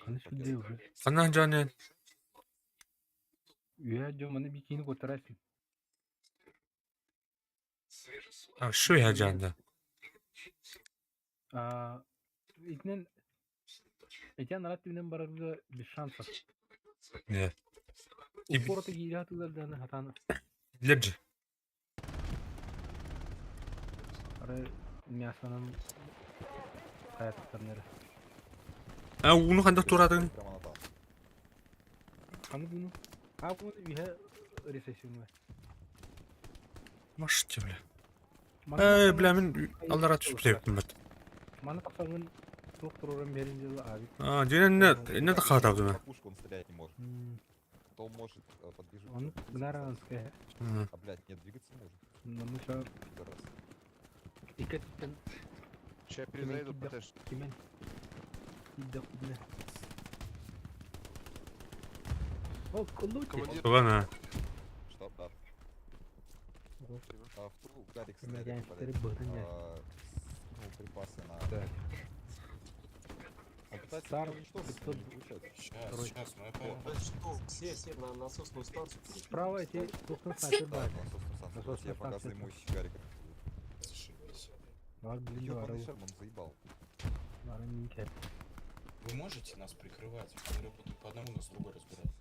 Каны пакет. шүдде уже. Ана жане. Үә жоманы бикини көтөрәсин. А, шу я жанда. А, итинен Этен арат түнен барарга без шансов. Не. И Упорото киирэ хатан леджи. ары мясонун каяттарнары. А, уну ханда турадың. Прямо на танк. Каны буну? А буну үһэ ресессионы. Маште, бля. Эй, бля, мен алдара түшүп кетиптим бат. Маны тақсаңын доктор берин жылы аби. А, ден не не да хатабды мен. По пушку он стрелять не может. То он может подбежать. Оны гнаранская. А, блядь, нет, двигаться может. Намыша Пидорас. икеттен Сейчас перезайду, ПТш. кимен. Идда кудне. О, колути. Командир. Тугана. Что, да. А, в ту Гарик Мен снайпер, гангстер бытын я. скинул припасы на... Так. Он пытается Сар меня уничтожить, 500 но не получается. Сейчас, Второй. сейчас, мы поймем. Да что, все на насосную станцию перекинулись. Справа эти тоқтың снайпер Да, бар. на насосную станцию. Насосная Я пока станция. займусь Гариком. Зашибись. Бар блин Ёбаный бар. Шерман заебал. Бар минке. Вы можете нас прикрывать? Говорю, буду по одному нас другой разбирать.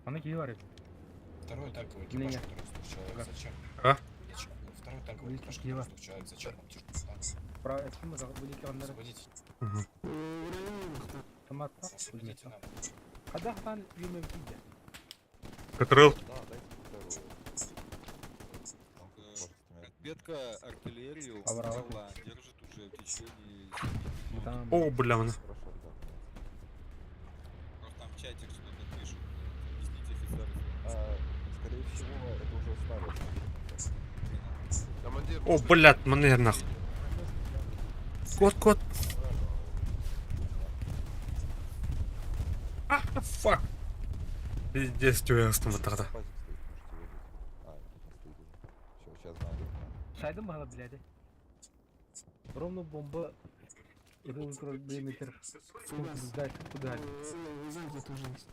Аны кии бар. Второй танковый Не, экипаж, не. который из двух человек, Ага. зачем? А? Зачем? Второй танковый Великий экипаж, который Киева. из двух человек, зачем вам тяжелый танк? Справа эти мы великий аннары. Освободите. Мгм. Автоматтаах, Освободите пулеметтаах. нам. Хайдах хаан үөмэбитий да? Катрыл. Да, дайте вторую. Он как может меня Ответка артиллерию Аврал. дела держит уже в течение 7 минут. Там О, бля, мене. Хорошо, ребята. Просто там в чате что-то пишут. Объясните офицеру. А, скорее всего, это уже старый. Командир, О, блядь, мене нахуй. Кот, кот. А, fuck. Пиздец, тебя автомата. Пазик стоит, можете выжить. А, нет, не стоит уже. Все, сейчас знаю. где он. Сайдым баһала билээди. Ровно бомба ытылы метр. Дальше куда? В 76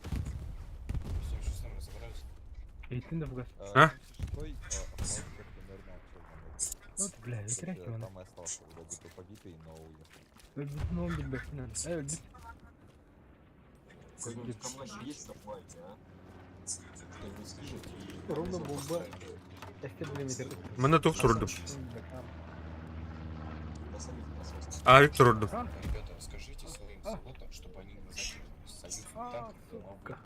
разобрались. Эйтин да фугас. А? 76-й, а, остался примерно всё на метре. Ну ты, бля, То есть, өтірік мана. Там и остался, вроде бы побитый, но уехал. Өлбүтүн он билбэппин аны. Э, өлбүт. Кто-нибудь в команде есть саплайки, а? Кто-нибудь слышит? И Ровно гарнизон бомба. поставили. Эстер билеметр. Мене тут турдum. На самих насосах. А, Виктор урдum. Ребята, скажите своим солдатам, чтобы они не закинули союзных танков на Сука.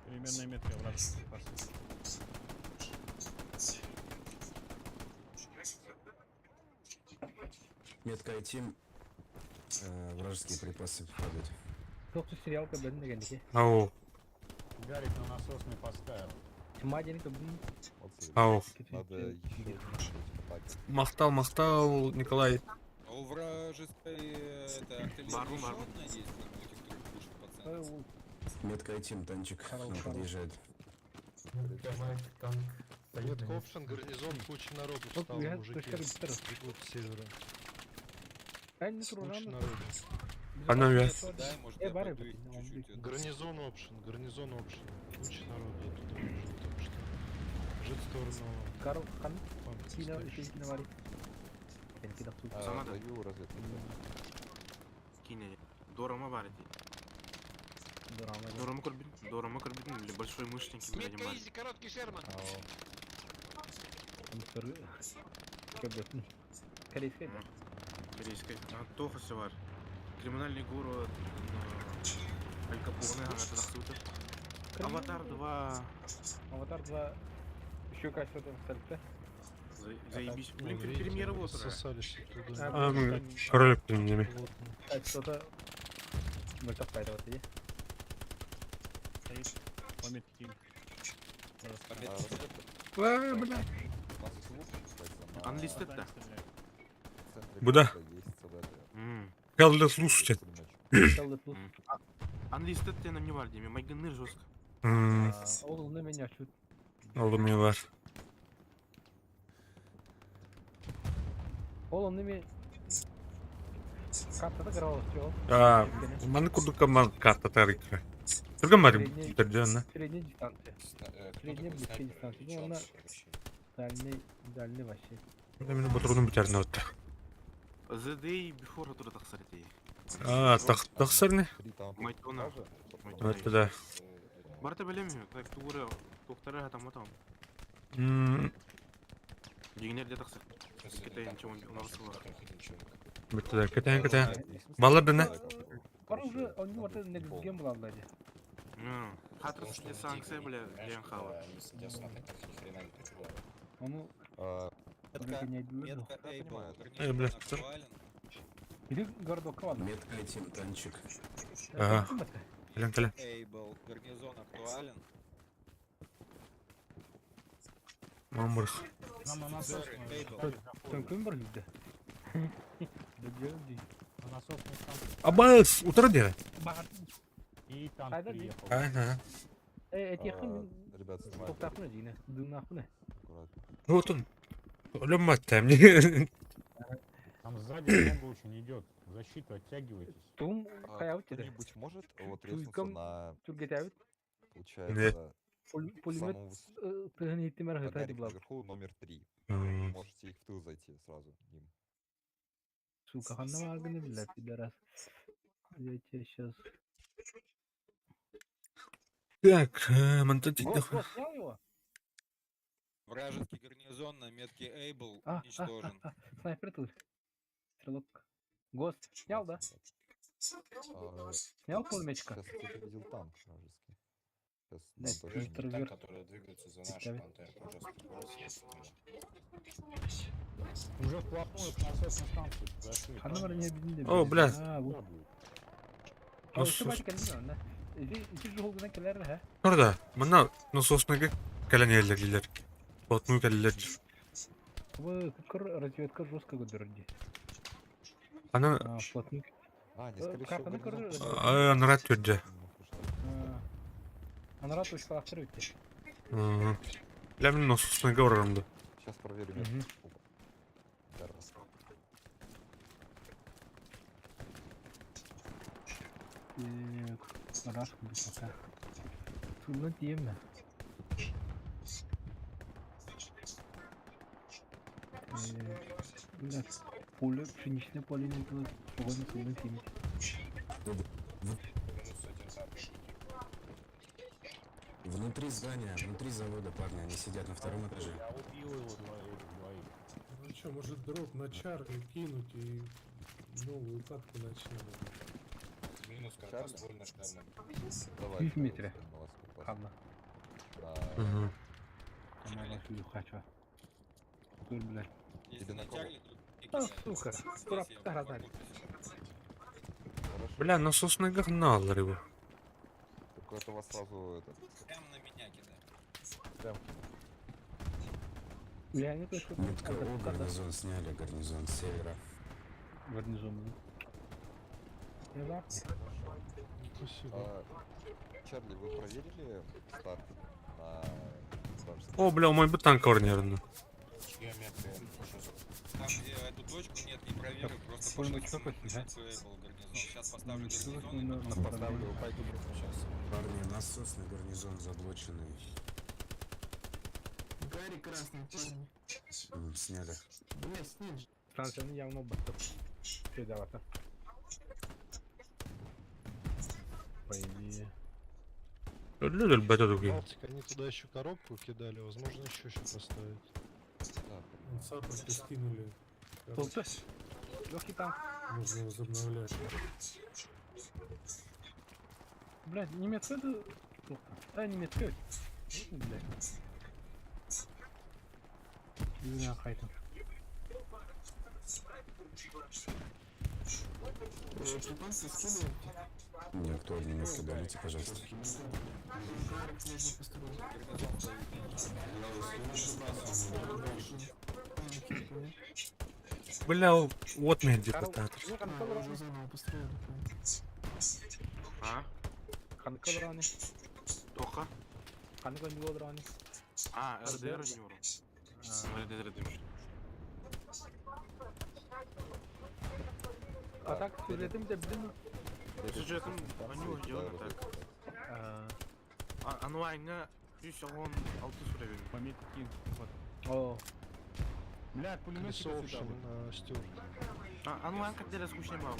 Примерная метка вражеских припасов. Метка IT. Вражеские припасы падают. Тоқсу сериал көбүн дегенники. Ау, Гарик на насосный поставил. Тьма дени көбүн. Вот смотри, ау. Надо еще против атаки. Махтал, махтал, Николай. А у вражеской это, артиллерии Бару, еще бару. одна есть, кроме этих трех пушек по центру? Метка IT, танчик к нам подъезжает. Метка опшен, гарнизон, куча народу Вот встала, я мужики. точка регистра. Бегут с севера. Эн Куча туруран. народу. Ана я. Да, может, Э, я бары пойду их бит, он чуть-чуть бит. это, Гарнизон опшен, гарнизон опшен. Куча народу оттуда бежит, так что бежит в сторону Карл хан памяти кина стоящей. кина вари. Кенки да А, Самада. Даю разведку. Кине. Дорома варити. Дорома курбин, Дорома курбин, или большой мышники, блядь, Метка мать. изи, короткий Шерман. Корейская. Корейская. А, Тоха севар. Криминальный город. Аль Капоне, ана тадахсута. Аватар 2. Аватар 2 еще качество там сальто. Заебись. Блин, премьера вот. А, Король неме. Качество-то мөлтөх пайда вот иди. Стоит. По метке кинь. А, разведка. А, бля. У нас есть лук, кстати, на Unlisted, да. в центре Буда. города есть ЦВД. Калды слушайте. Пулеметчик. Салды плюс. Unlisted те нам не варди, майгыныр жестко. Ол уны меня чуть. Алды мне бар. Ол уны мен картада карабал все. А, маны курдука ман карта тарика. Түргөн бар түрдөн. Средняя дистанция. Кто Средняя такой близкая снайпер? дистанция. И Ну, чё он она вообще? дальний, дальний вообще. Мен ботурдум битерин өттү. The day before оттуда тахсарити. А, так тахсарны. Три танка Майтона. экипажа, собственно, Өттү да. Барта билем, так тугура туктара там там. М, Дигнер де тахсар. Просто Китай танк, ничего не который нарушила. один человек. Бүттү да. Кетен кетен. есть смысл Балар дына. Пара уже они вот это негзген была владе. Хатыр Потому что не людей санкция, гонить, бля, понимаешь, Лен хава. когда Они садятся на танках, ни хрена не прикрывают. Onu А, Метка, не билет. метка Я Эйбл, понимаю. Эй, бля, гарнизон актуален. Или городок ладно. Метка IT, танчик. Ага. Келен келен. Эйбл, гарнизон актуален. Мамыр. Нам на насосную. Эйбл. Төңкөн бар yüzde. На насосную станцию. Абас, утра дere. Bahar. И танк Хайда, приехал. Ага. Э, эти yakın ребят, снимаю тоқтақны жиына, дунақны. аккуратно. Вот он. Өлөм аттам. Там сзади бомба очень идет. В защиту оттягивайтесь. Тум А, каябыт деді. Кто-нибудь может вот резнуться Чуйкам на, түргетәбит. получается, Пулемет самому выс- тыгын иттимер на хытай гарике булар. наверху номер 3. Можете их в тыл зайти сразу ним. Сука, ханна вагны, блядь, пидорас. Я тебе сейчас. Так, мантат Гос, гос, снял его? Вражеский гарнизон на метке Эйбл А, уничтожен. Снайпер тут. Стрелок. Гос, снял, да? А, Снял пулеметчика? Сейчас я где-то видел танк вражеский. Сейчас Да, дам точно. Виктор Танк, Вер- который двигается за нашей Представь. пантерой, пожалуйста, бросьте. Уже вплотную к насосной станции подошли. Ханна бар не билдим. О, бля. А, бу. Пробуют. А, Ну, şu бачка не знаю, Иди, иди жолгунан келер, ха. Orada. Манна насосныйга кэлэн иһэллэр. Плотную кэллилэр. Вы кыр разведка жестко көдөрдү. Аны А, плотник. А, не, скорее всего, Картаны гарнизон. көрөр. анарат түрдө. Анара точкалаштыр өттү. Бля, мин насосныйга барарым да. Сейчас проверим. Мгм. Опа. Раз. Раз пока. Трудно тема. Бля, поле, пшеничное поле не было, погода трудно тема. Минус один танк. Внутри здания, внутри завода, парни, они сидят на втором этаже. Я убил его двоих. двоих. Ну что, может дроп на Чарли кинуть и новую катку начнем? Минус короткоствольный на Давай. Чуть в метре. на вас попасть. Хабна. На- Мгм. Она вас хочу. Тур, блядь. Если Тебе на на кого? Чарли, то А, кидай. сука, Здесь тура я птара Хорошо. Бля, насосныйга гналар его. Только это вас сразу этот, Прям на меня кидай. прям Я не точно. Метка О, гарнизон сняли, гарнизон с севера. Гарнизон. да. Я за. Спасибо. А, Чарли, вы проверили старт на вражеский? О, бля, у мой танк орнерно. Чья метка? Что за Там, где эту точку, нет, не проверю, просто Понял, пошел что на хоть, да? был гарнизон. Сейчас поставлю Ну, что гарнизон и на- потом на- Поставлю, пойду. сейчас? Парни, насосный гарнизон заблоченный. Гарри красный, парни. Сняли. Бля, снег. Станцияны явно баттып. Передаваться. По идее. Өлө өлбөтө туги. Балтика, они туда еще коробку кидали, возможно, еще еще поставить. Да, Саппорты скинули. Толты. Легкий танк. Можно возобновлять. Блядь, немецкая это... Сука. Да, немецкая. Блядь. Юля Хайтон. Припасы скидывают. Мне актуальные метки дайте, пожалуйста. Гарик можно построить. Танки, понял? Бля, вот меня депутат. А, уже заново построили, понял. А? Ханкалраны. Тоха? Ханкалраны. А, РДР не урон. РДР дымш. А так, сюжетым да блин. Сюжетом они станции уже кидаю делают так. разведку. А, А, онлайнга 116 сүрәбин. По метке. Вот. О, Бля, пулеметчика Колесо сюда. опшен на Стюарт. А, онлайн как деле скучно было.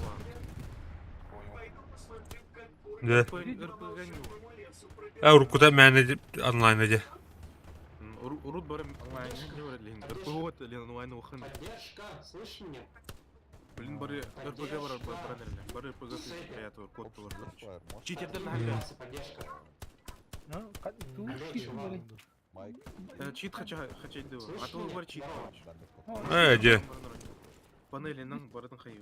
Да. РПГ не Ә, уруккута мээнэ онлайн эди. Урут бар онлайн не бар лин. РПГ вот лин онлайн ухан. Поддержка, слышишь меня? Блин бары РПГ бар бар бар бар РПГ приятно код Option бар. Crossfire, можешь? Читердер нахер. Поддержка. ну, как ту чит говорит. Майк, Чит хочу хочу иду. А то бар чит. да, метку. Э, де. Панели нам бардын хайы.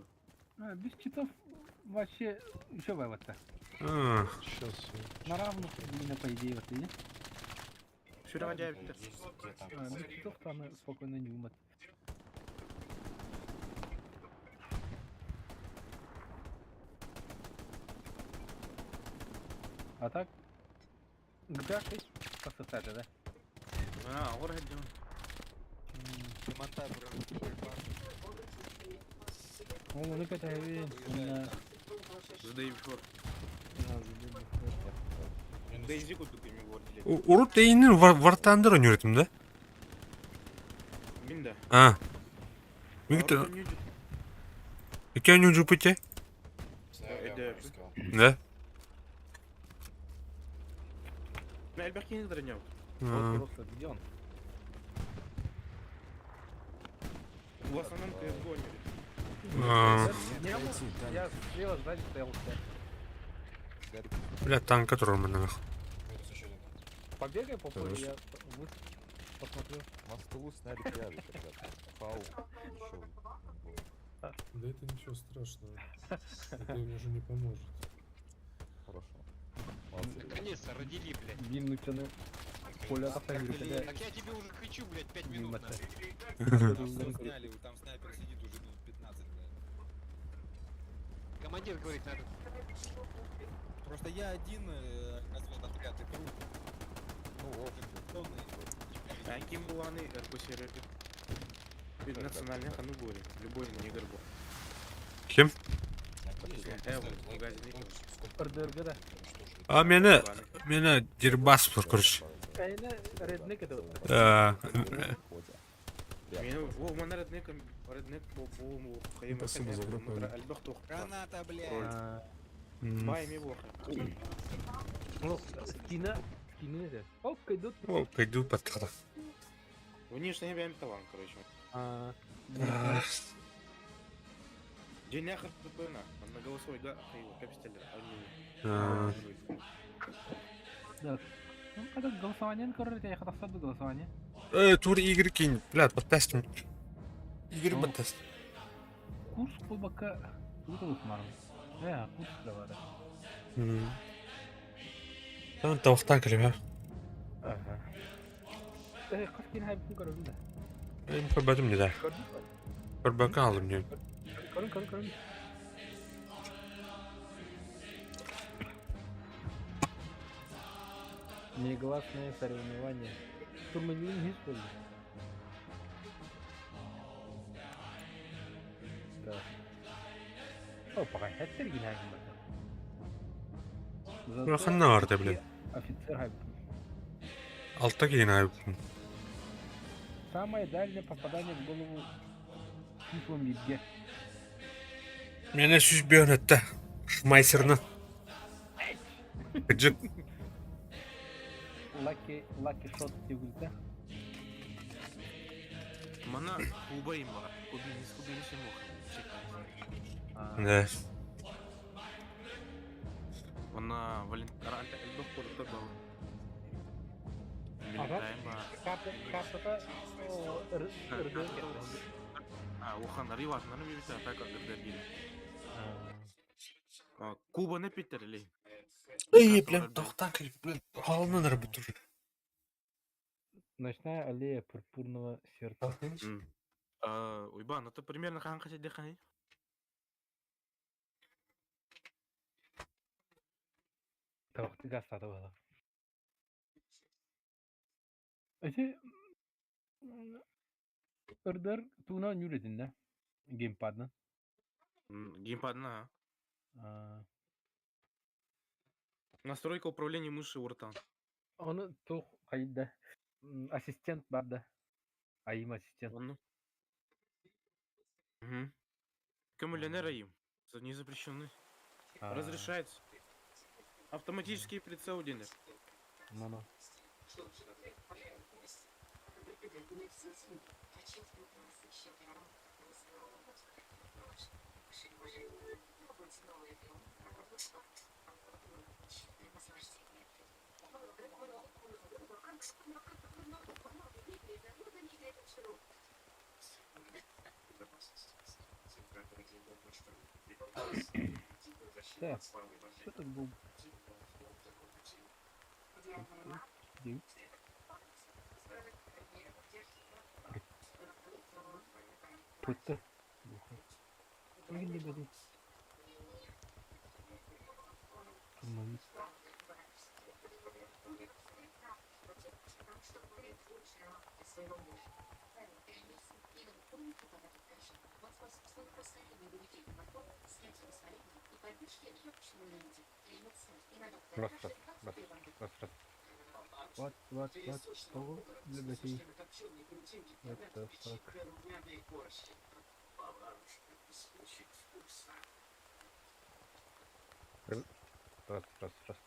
А, без читов вообще еще вывод-то. А, Сейчас. На равных именно по идее вот и. Сүрәгә дәбиттер. Есть где танк? А, без читов там и спокойно не умат. А так, GTA 6 по да? А, ор хәддем. О, ну это на Задай бифор. Минус Дейзи кудук эми бар диле. Урут эйинин вартандыр өнүрөтүм да. Мин да. А. Мин Икки өнү жупите. Знаю, я Это- вражеского. Да. Мен элбэх кийин дырыням. А. Просто где он? В основном КСГО не. А, Я, Отойти, танк. я слева сзади стоял у тебя. Гарик, Бля, танка турар манна. Минус еще один. Побегай по полю, Хорош. я посмотрю. у нас в тылу сняли Пьявик, ребята. Фау еще. Да это ничего страшного. Это им уже не поможет. Хорошо. Молодцы, ребята. Наконец-то родили, блядь. Виннутины. Поля автомобиля. Так я тебе уже кричу, блядь, 5 минут. Мимо нахуй. Там все сняли, там снайпер сидит уже минут 15, блядь. Командир говорит, надо. Просто я один разведотряд и труп. Ну, вот. А ким буланы РПСР? Национальный ханубори. Любой негр был. Ким? РДРГ, да. А меня, меня дербас бар, короче. Кайна реднек это. О, мана реднек, реднек бо бо Спасибо за группу. Граната, блядь! Бай ми боха. Ну, скина, скины это. Оп, идут. О, пойду под Внешне я таван, короче. А, День нахер ППН, на голосовой да, капистеллер, А. Да. Ну, когда голосование, короче, я хотел саду голосование. Тур игры кинь, бля, подтестим. Игры Ну. подтест. Курс кулбака. Тут вот марм. Курс давай. Там тавахтан кэлим, Ага. Қас кейін хайбын көрөбүн да. Эм көрбөтүм не да. Көрбөккө алдым не. Көрүн, көрүн, көрүн. Негласное соревнование. Турманин есть что ли? Так. О, пока хеттер гин хайбын. Ханна барды, блин. Офицер хайбын. Алта кийин айбын. Самое дальнее попадание в голову числом Евге. Мене сүз бүйөн өттө. Шмайсерна. Кыжык. Лаки, лаки шот тегүлді. Мана куба им бар. Кубинис, кубинис им Да. Мана Валентин Альбах корта бал. Ага. Милитайм бар. Картата РД. А, охан риважнары ми бит атака гырдергин. Куба не питерли. Эй, бля, тавахтан кэлим, блин. Халынан ырбыт уже. Ночная аллея пурпурного сердца. Уйбан, это примерно хан хасид дехани. Тавақты газ сатып алады. Эти РДР туна нүледин да? Геймпадна. Геймпадна. Настройка управления мыши уртан. Оны тух қайда? Ассистент бар да. Айым ассистент. Оны. Угу. Кэмэленер айым. Не запрещены. Разрешается. Автоматический прицел денег. Ну-ну. Так, что тут был? Девять. Пытты. Блин, Штурмовик. Раз, раз, раз, раз, раз. What, what, what, что для гостей? What the fuck? Раз, раз, раз.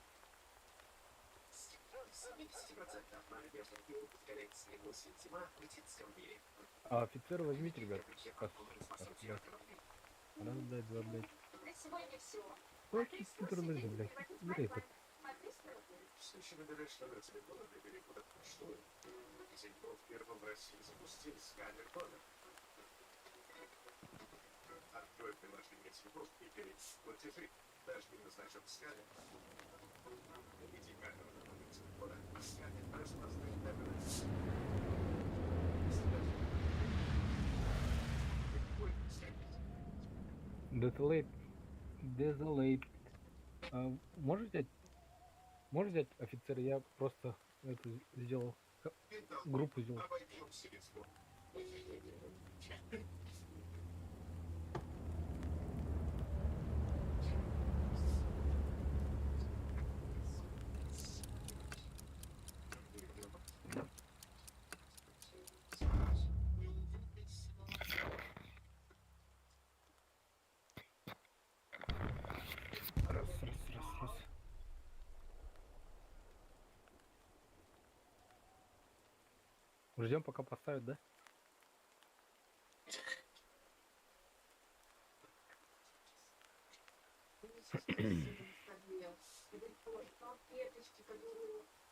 А офицера возьмите, ребят. Раз, раз, раз. дай два, блядь. Ой, турнир, блядь. Бери этот. Desolate. Desolate. А, можешь взять? Можешь взять офицера? Я просто это сделал. Группу сделал. Раз, раз, раз, раз. Ждем, пока поставят, да?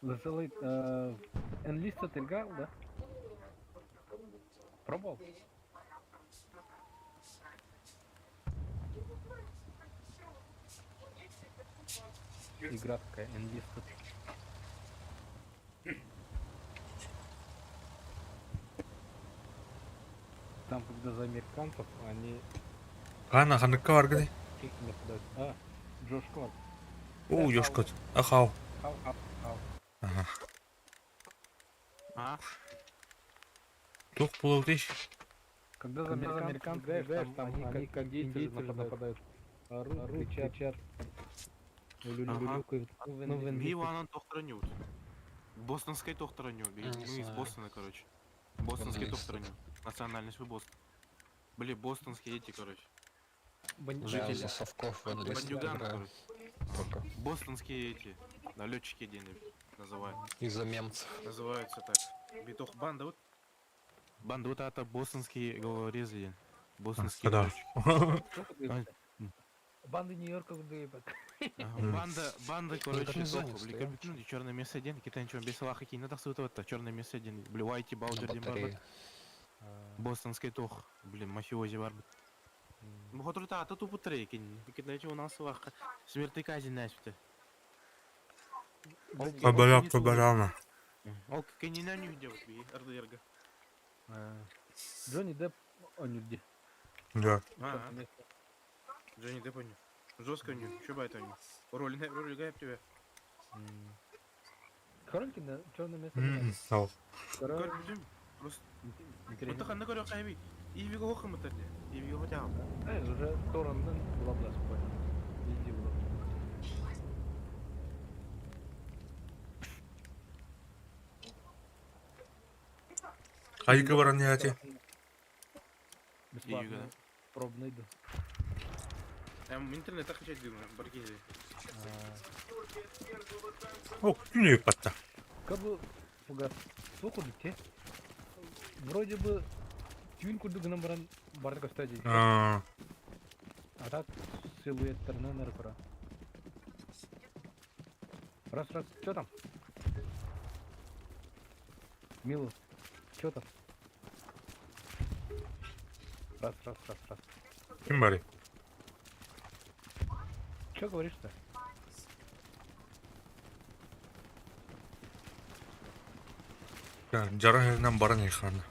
Desolate, Enlisted играл, да? Пробовал? Игра такая, Enlisted. Там, когда за американцев, они Хана ханыкка баргыный. их нападают. А, Джош Кларк. Оо, ёшкот. Ахау. Хау, хау, хау. Ага. А? Тух булыл диш. Когда за американцев играешь, там они как индейцы же нападают. Орут, кричат. Улюлюлюкают. Ну, в Би Enlisted. ванан тохтаранют. Бостонской тохтараню. Не Ну, из знаю. Бостона, короче. Бостонский Enlisted. тохтараню. Национальность вы Бостон. Блин, бостонские эти, короче. Я Жители. за совков в Enlisted Бандюганы, играю. короче. Только. Бостонские эти. Налетчики день называют. Из-за немцев. Называются так. Битох банда вот. Банда вот это бостонские головорезы. Бостонские. Да. короче. Банды Нью-Йорка выебать. Ага, Банда, банда, короче, не тоха, занят бли, стоял. ну, черное место один, китай ничего без лаха кинь, надо вот черное место один, бли, Уайти На Баудер, дем батарее. Бостонский тох, блин, мафиози барбит. Бухотрута, а тут употрей, кинь, китай у нас лаха, смертный казнь насвите. Побаляк, побаляна. Ол кенина не делать, би, РДРГ. Джонни Депп, он где? Да. А, Джонни Депп они. Жестко они, чё бы это они? Роль, роль гайп тебя. Хроники на черное место. Сау. Король. Просто. Интересно. Вот так на хайби. И виго хомытар. И виго хотя. Знаешь, уже Торрентен бла-бла спойлер. Везде бла. Айгы баран яти. Бесплатно. Июга, Пробный да. Интернет так хотеть думаю, баргизи. О, күнү патта. Как бы фугас. Сколько те? Вроде бы тюн курду гынан баран бардак остади. А, А так силуэт наркора. Раз, раз, что там? Милу, что там? Раз, раз, раз, раз. Ким бары? Че говоришь-то? Жара херинен баран ихана.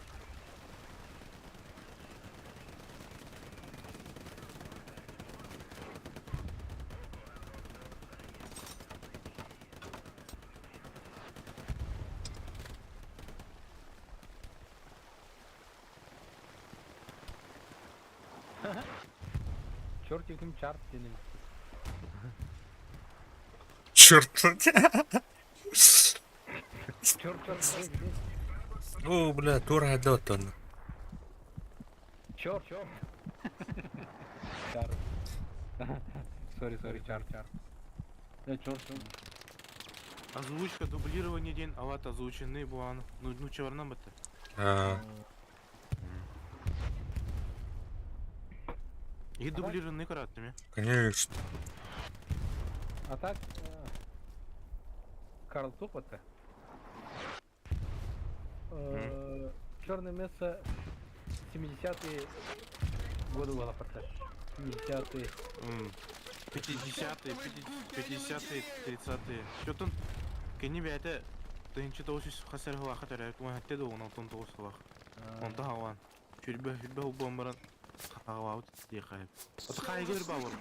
Чертик им чарт тянем. Черт. Черт, черт, где, где? О, бля, тура хадотон. Черт, черт. Чар. Сори, сори, чар, чар. Да, черт, черт. Озвучка, дублирование день, ават озвученный буан. Ну, ну чеварнам это. А, И дублированный каратами. Конечно. А так, Карл Тупота. Черное место 70-е годы была порта. 70-е. 50-е, 50-е, 30-е. Что-то кини бэйэтэ тыһыынча тоҕус сүүс хас эрэ сылаахха төрөөбүт уон сэттэ да уон алтан тоҕус сылаах. Онто хаҕалаан сүүрбэ сүүрбэ сыл буолан баран хаҕалаабыт диэххэ сөп. Ото хаайыга өр баалар.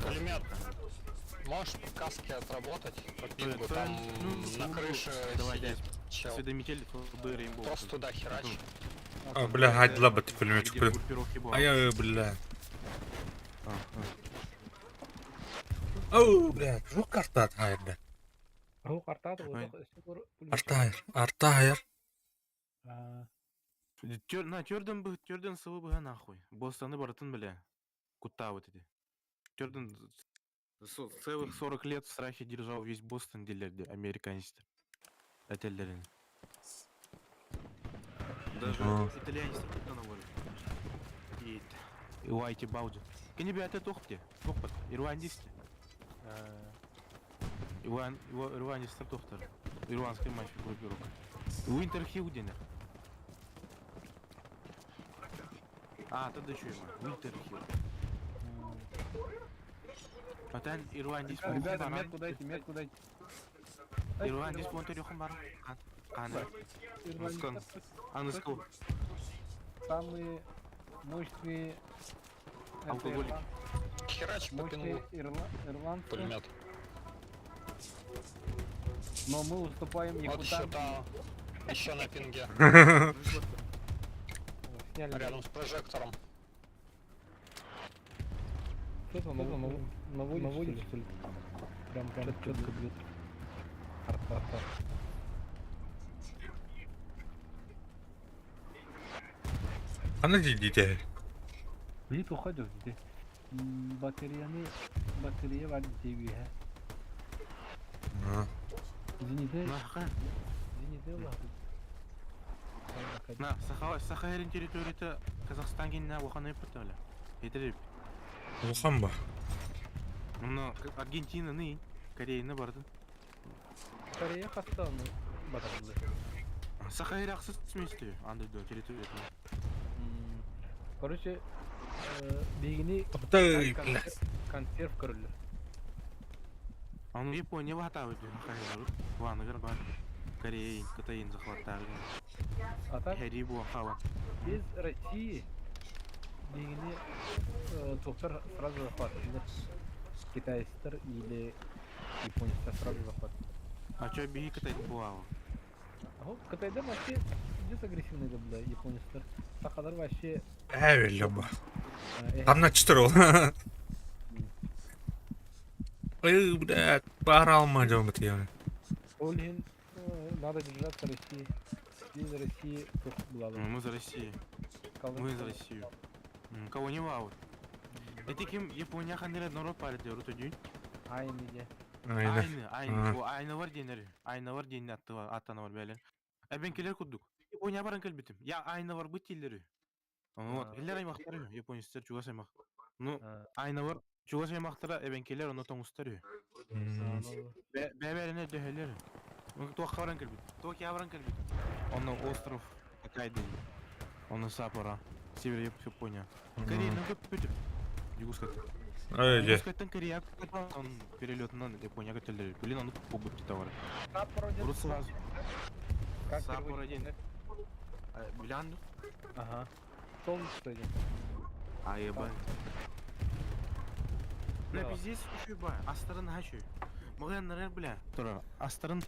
Пулемет. Можешь по каске отработать? По пингу там на крыше Давай, сидит чел. Осведомитель ФБР Рейнбоу. Просто туда херач. А, бля, хайдлаба ты пулеметчик, Где блин. группировки была. Ай, бля. Оу, бля, жук карта хайр, бля. Рух артат, Арта хайр, арта хайр. На, терден бы, терден сылы быга нахуй. Бостаны барытын бля. Куттаабыт ити. Терден целых 40 лет в страхе держал весь Бостон дииллэр американецтэр. Этэллэрин. Даже Ага. итальянецтэр куттана бар. И Уайти Бауди. Кини бэйэтэ туох дии? Туохпут. Ирландец. Иван, ирландецтэр туохтар. Ирландская мафия группировка. Уинтер Хилл диэн. А, тогда еще Уинтер Хилл. Отан ирландец Ребята, метку дайте, метку дайте. Ирландец буон төрүөхүн бар. Каны. Аныскан. Аныскыл. Самые мощные... это Алкоголики. Херач по Мощные пингу. ирландцы. Пулемет. Но мы уступаем Вот еще якутам. там. Еще на пинге. Сняли. Рядом с прожектором. Что там, наводит, наводит, что ли? Прям, прям четко бьет. Арта, арта. Ханна дии Били уходит где? Батареяны, батарея var diye Зениде, Наха. Зениде var. На, Саха, Сахарин территорията Казахстан генна улахан өпөтөлө. Этирип. Улахан ба. Ну, Аргентинаны, Кореяны барды. Корея хастаны батарылды. Сахарин ахсыз сместе, андай да территория. Короче, бигини Тай, бля. консерв көрүллөр. Аны Япония бата өтө, Сахарин. Ваныгар бар. Корея, Кытайын захваттагы. А так Хәри бу хава. без России бигини токтор сразу захватывали. Китайцтар или японецтар сразу захватывали. А чё биһи Кытай буава? А вот Кытайда вообще пиздец агрессивный да, бля, японецтар. Сахалар вообще... Ээ, ба. э, Там четыр ол. Эй, блядь, пара алма жамыт я. Олин, надо держаться России. Без России тух была бы. Мы за Россию. Мы за Россию. Кого не вау. Эти ким Япония ханера народ парит, рут один. Айны де. Айны. Айны, айны, бу айны бар диэннэр. Айны бар диэн аттана бар бээлэр. Эбен келер курдук. Япония баран кэлбитим. Я айны бар быт дииллэр. Вот, кэлэр аймахтар японецтэр чугас аймах. Ну, айны бар чугас аймахтара эбен келер ону тоҥустар. Бэбэринэ дөһөлөр. Туохха баран кэлбит. Токио баран кэлбит. Онно остров Хоккайдо. Онно Саппоро. Север Япония. Корея, ну көппүтүм. Югускат. Эй, де. Югускаттан Корея он перелетынан Япония көтөлөр. Блин, ону побут товар. Саппоро Урут сразу. Как Саппоро переводится? день. Блян. Ага. Солнце один. А ебать. Бля, Да. пиздец, ба. Астарын хачу. Маған нырар, бля. Тура, астарын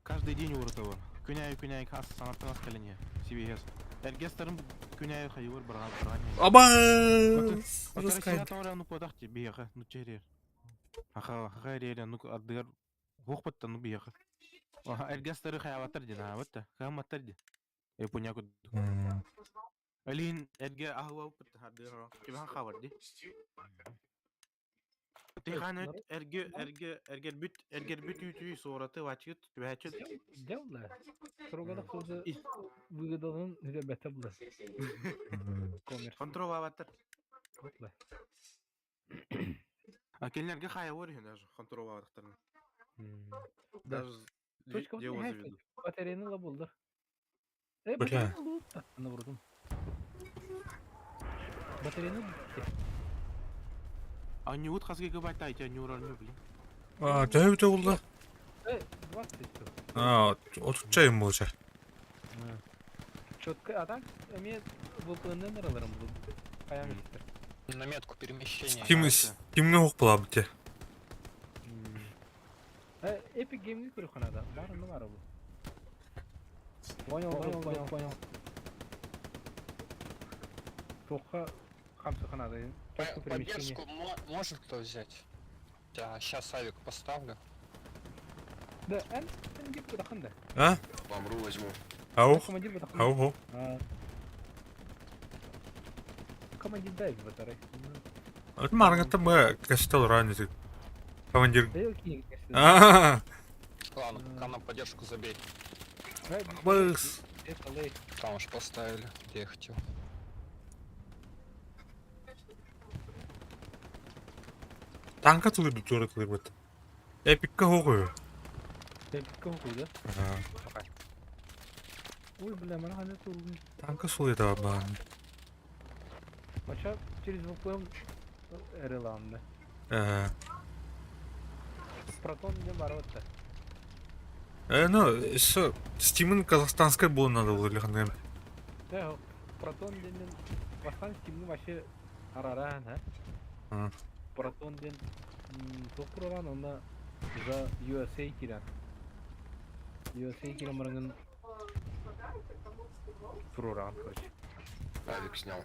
каждый день урытывар. Күнәй күнәй кас санаттан ас кәлене. Себе Эргестарын күнәй хайвар барган барган. Аба! Россия тавра ну подах ти бияха, ну черер. Аха, аха реря, ну ардыгар хохпатта ну бияха. Аха, эргестары хаяваттар дин, а вот хаматтар ди. Япония куд. Алин эрге ахва пут ардыгар. Кибхан хавар ди. Тиханы эрге эрге эргер бүт эргер бүт үтүй соораты вачыт түбәчүт. Дело. Сроганых тоже выгоданын ребята было. Коммерс. Контрол аватар. Бутла. А кинилэргэ хайа үһү даже хонтуруолаабатахтарына. Да. Даже Точка дело заведут. Батареяны ла булдыр. Бля. Батареяны лут. Аны бурдум. Батареяны битте. Анньуут хас гигабайт айти анньуур анньуу блин. А, төһө бүтэ булла? 20 А, отучча юм буолча. Четко, а так, эме VPN-нен араларым булды. Каян битте. На метку перемещения. Ким кимге хоқ була бите? Epic Game'ни көрүханада. Бар ну бар бу. Понял, понял, понял, понял. Тоққа қамсыханада. Точку перемещения. Поддержку может кто взять? Я сейчас авик поставлю. Да, ән командир бадаханда. А? Помру возьму. Ау. Командир бадаханда. Ау, хо. Командир дай батарей. Это маргата мы кастел ранее. Командир. А. Ладно, пока на поддержку забей. Быс. Там уж поставили, где я хотел. Танка тулы тура тулы бит. Эпикка хогую. Эпикка хогую, да? Ага. Ой, бля, мана хана турун. Танка сулы да бан. Maça через VPN эреланды. Протон не бороться. Ну, с Стимен казахстанской было надо было или ханем. Да, Протон денен бастан Стимни вообще араран, а? Протон ден топуралан онда за USA кирен. USA кирен мырыңын туруран, короче. Авик снял.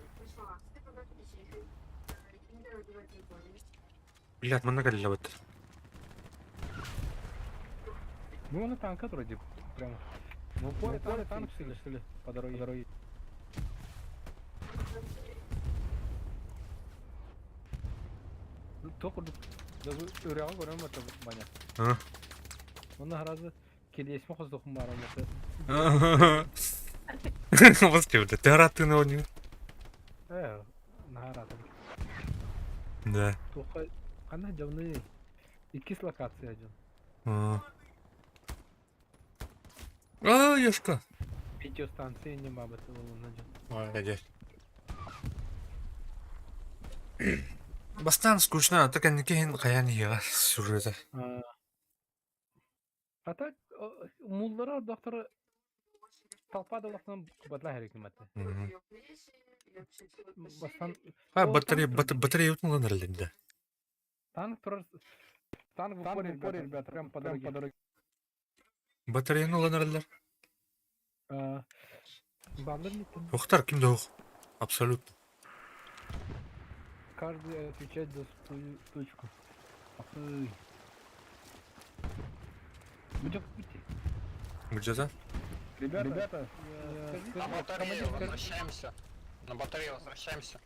Блядь, мы нагали вот. Ну, он танка вроде прям. Ну, поле танк, танк, что ли, что ли, по дороге. По дороге. Только даже үрәгә күрәм это баня. А? Оны разы келесме хоздохум бар оны. Господи, ты раты на него. Нагаратын. Да. Тоха кана жауны иккис локация жон. А, А, Ешка. Видеостанция не бабы на жон. Ой, Бастан скучно, так они кehen каян я сюжета. А так муллара доктор толпа да лохтан бадла хэрэг юм аа. Бастан А батарея батарея утнула да. Танк турар танк в упоре, ребята, прям по дороге. По дороге. Батарея нуланарлар. Баллар не Ухтар ким да Абсолютно. Каждый отвечает за свою точку. Ахы. Будем в пути. Где-то? Ребята, ребята, На батарею возвращаемся. На батарею возвращаемся.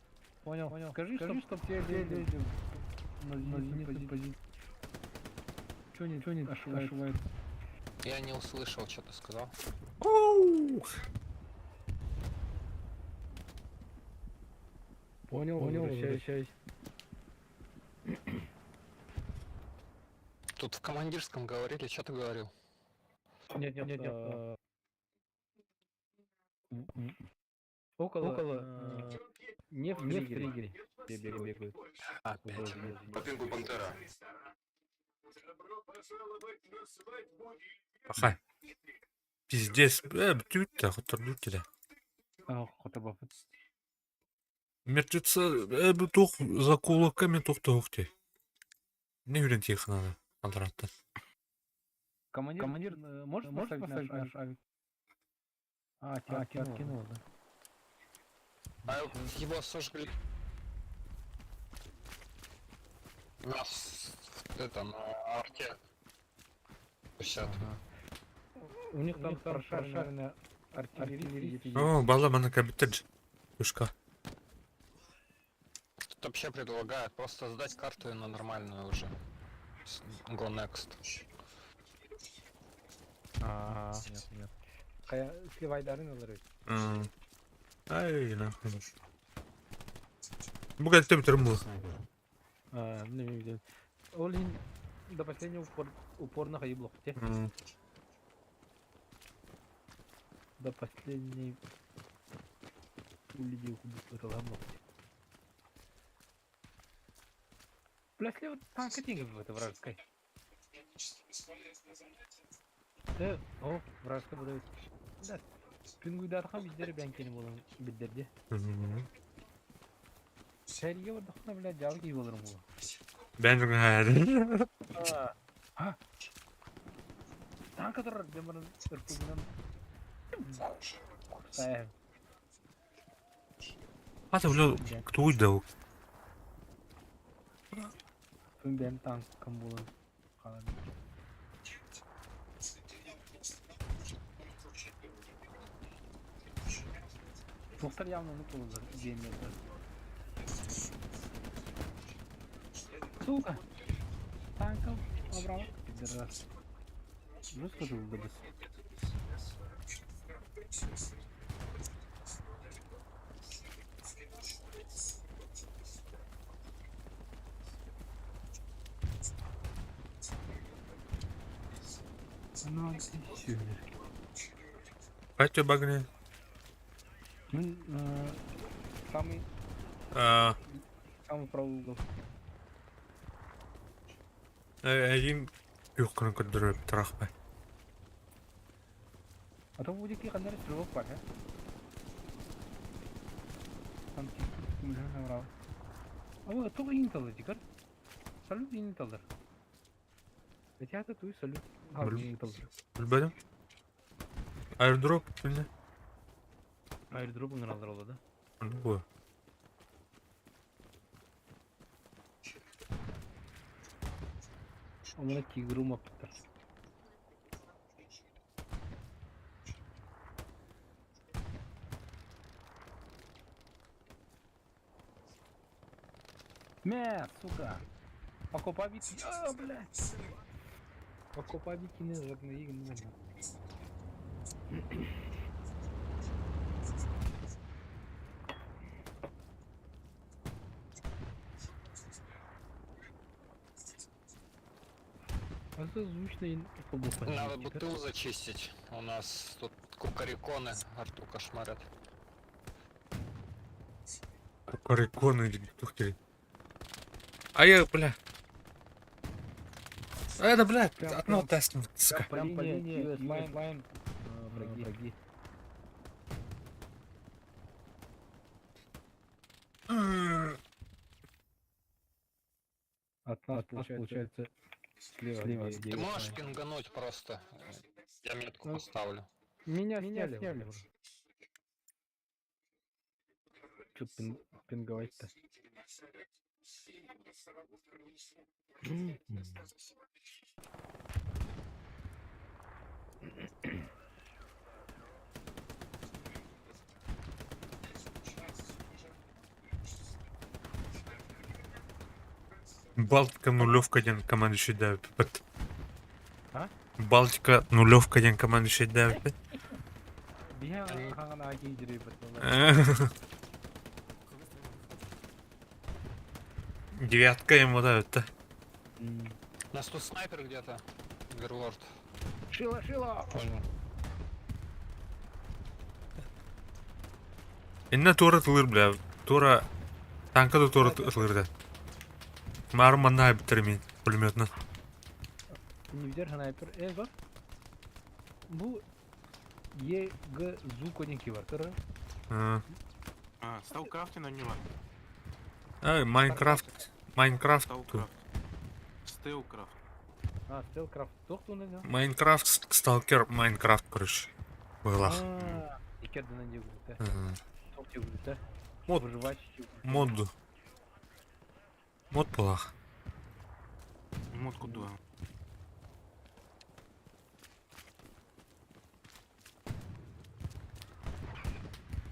Понял, понял. Скажи, скажи, чтоб все лезли на зенитную позицию. Чё не, чё не ошивает? Я не услышал, что ты сказал. Понял, понял, возвращаюсь. Тут в командирском говорили, что ты говорил? Нет, нет, нет, нет. Около, около не в не в триггере. Бегают. Опять. По пингу Пантера. Пахай. Пиздец. Бүтті, құтырды да. А, құтырбаппын. Мертвеца, тух за кулаками тух тухти. Не үрен тихо надо. Алдаратта. Командир, командир, можешь, можешь поставить наш авик? А, тебя откинул, да? А его сожгли. Нас это на арте. 50. У них там прошаренная артиллерия. О, бала мана кабитедж. Пушка. Тут вообще предлагают просто сдать карту и на нормальную уже. Go next. А, нет, нет. Кая сливайдарын алыр. Ай, нахуй. Бу кэлтэ бүтэрим буолуо. Снайпер. А, ну, не видел. Ол иһин до последнего упор, упорно хайы блокте. До последней пули курдук ыталаһан блокте. Бля, слева танка деньги в это вражеской. О, вражеская выдает. Да, пингуйдарха биздери бәнкени болан билдерди. Сәрие бардахына, бля, жалы кий боларым була. Бән жүрген А, танка турар, демарын ырпыгынан. Куртаем. Ата, бля, кто уйдал? Күн бәм танкым болан. Қалан. Тоқтар явно ұмыт болалар, геймерді. Сука! Танком обрал. Пидорас. Жестко же выброс. Ну, сюда. Катя багне. Ну, самый, самый правый угол. Әйин юққын көддөрөп тарахпай. А то будет и хандар стрелок бар, а? Там миллион набрал. А вот только интел дикар. Салют интелдер. Хотя это туй салют. А, интелдер. Билбедим. Airdrop билне. Airdrop ыңыралдар да? Бу. Омына тигру мапыттар. Мә, сука. Окопа бит. А, блядь. Окопа битini жагны игн. А это звучно Надо бы тыл зачистить. У нас тут кукариконы арту кошмарят. Кукариконы тухтери. А я, бля. А это, бля, одно тест, сука. Прям по линии US Line, враги. От нас, получается, слева, слева. Ты можешь пингануть просто? Я метку Ну, поставлю. Меня, меня сняли. Че пинговать-то? Балтика нулевка один командующий 9. А? Балтика нулевка один командующий 9. Биһэ хагана аки жирей Девятка ему дают, да? У нас тут снайпер где-то. Герлорд. Шила, шила! Понял. Инна тура тылыр, бля. Тура... Танка да тура тылыр, да. Марым манна битер пулеметна. Не видер снайпер. Э, бар. Бу Е, Г, Зу коненки бар. Кыры. А, А, Сталкрафте на него. Ай, Майнкрафт. Майнкрафт. Сталкрафт. Стелкрафт. А, Стелкрафт. Тоқту не Майнкрафт, Сталкер, Майнкрафт, короче. Была. А, икерден не да. Тоқты да. Мод. Выживач. Мод. Мод была. Мод куда?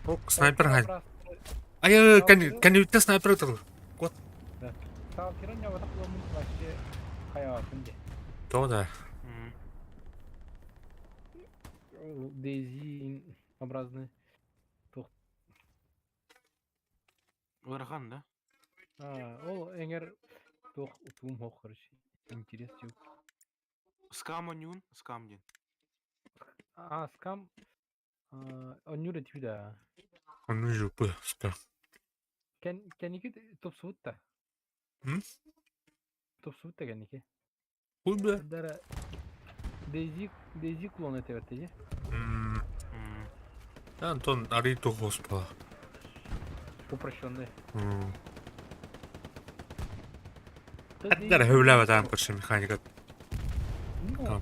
О, снайпер хань. Ай, кан, кан снайпер тыл. Кот. Да. Сталкер не вот вообще хаябатын де. То да. Дейзи образный. Ыарахан, да? А, ол эҥэр туох утуум суох, короче, интерес диэбит. Скам онньуун, скам диэн. А, скам онньуур этибит аа. Ону жопы ска. Кэнники тупсубут да. М? Тупсубут да кэнники. Хуй бля. Дара Дейзи Дейзи клон этебет дии. Антон арый туох Упрощенный. Әттер хөбләбәтәм көрсө механика. Ну,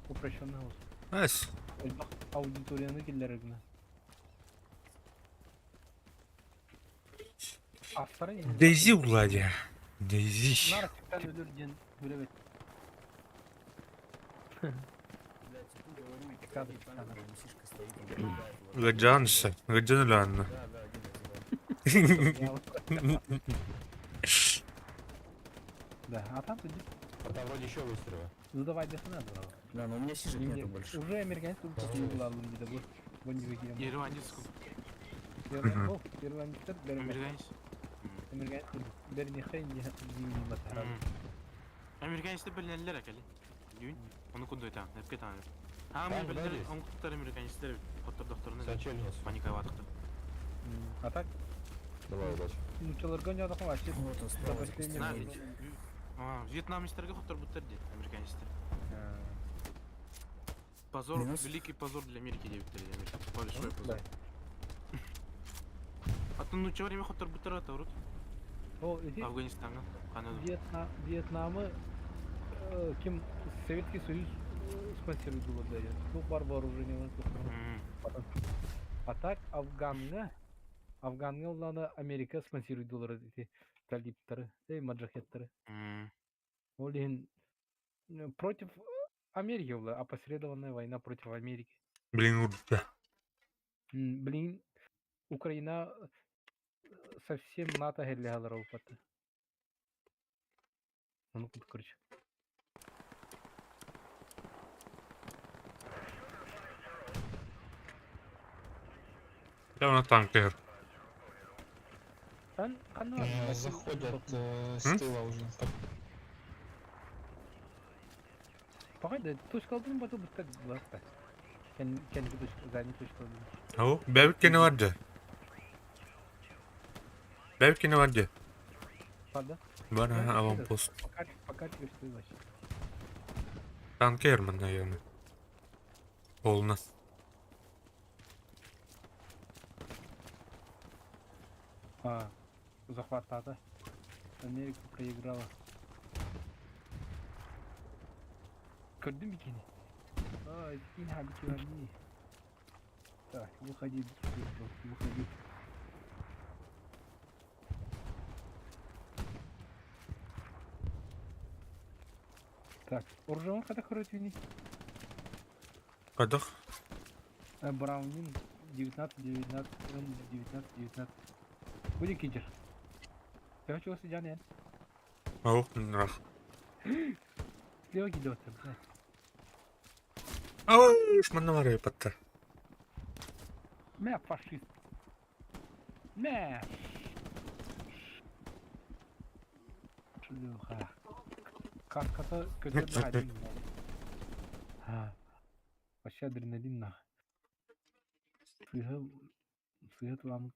упрощенный голос. Эс. Элбэх аудиторияны киллэрэр гына. Автора Дейзи уладя. Дейзи. Нар өлөр диэн үлэбит. Гаджанса. Гаджан Анна. Да, а там тоді. А там вроде еще выстрелы. Ну давай до хрена брал. Да, но у меня сижек нету больше. Уже американец тут главным где-то был. Вон не выкинем. Ирландец. Ирландецтер бәрі. Американец. Американец бәрі хрен не не Американецтер билинэллэр экели. Дүүн. Ону кундуйтаан, эпке тааны. Аа, мен билдер, оңкуттар американецтер хоттордохторуна паникалаатыктар. А так? Давай, удачи. Ну, челарга не адахым вообще. Вот он справа. Вьетнамецтерге хотторбуттар дейт, американецтер. Позор, великий позор для Америки диэбиттэр Америка. Большой позор. А то ну чё время хотторбуттар это урут? Афганистанга. Вьетнамы ким Советский Союз спонсирует было дает. Ну, бар вооружение. А так Афганга, Афганга надо Америка спонсирует доллары эти талибтары, эй, маджахеттары. Ол против Америки была опосредованная война против Америки. Блин, да. Блин, Украина совсем НАТО геллегалар опыты. Ну, короче. Я на танкер. Заходят с тыла уже. Погоди, точка алдым, потом так было. Kendi точка, задний точка алдым. Ау, бәбик кене барды. Бәбик кене барды. Правда? Бар, аванпост. Пока тебе что вообще. Танкер, наверное. Полно. А, захват Тата. Америка проиграла. Көрдүм бикини. Ай, кин хабики вани. Так, выходи, выходи. Так, оружие когда хоротвини? Кадах? Браунин 19, 19, 19, 19. Будет кидер. Я хочу вас идеально. Ау, нрах. Слева кидер, блядь. Ау, шманна паттар. Мя, фашист. Мя. Шлюха. Каската көтөр один. Ha. Вообще адреналин нах. Сыга сыга турам.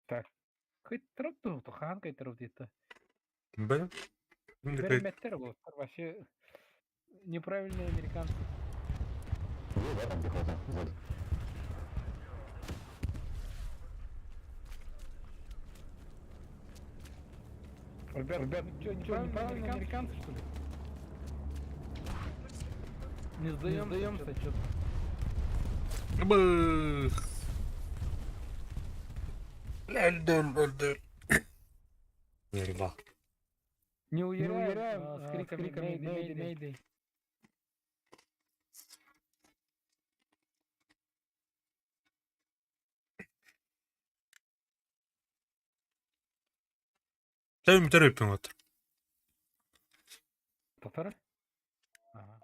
Так. Кыттырып ту, хан кыттырып дейті. Б. Берметтер бұл. Вообще неправильные американцы. Да, там пехота, сзади. Ребят, ребят, ну что, неправильные американцы, что ли? Не сдаемся, не сдаемся, что-то. Бых. Öldüm, öldüm. Нерва. Не уверяем, с криками «Мейдэй, мейдэй». Чэ, бүтэр өйпүн отыр. Татары? Ага.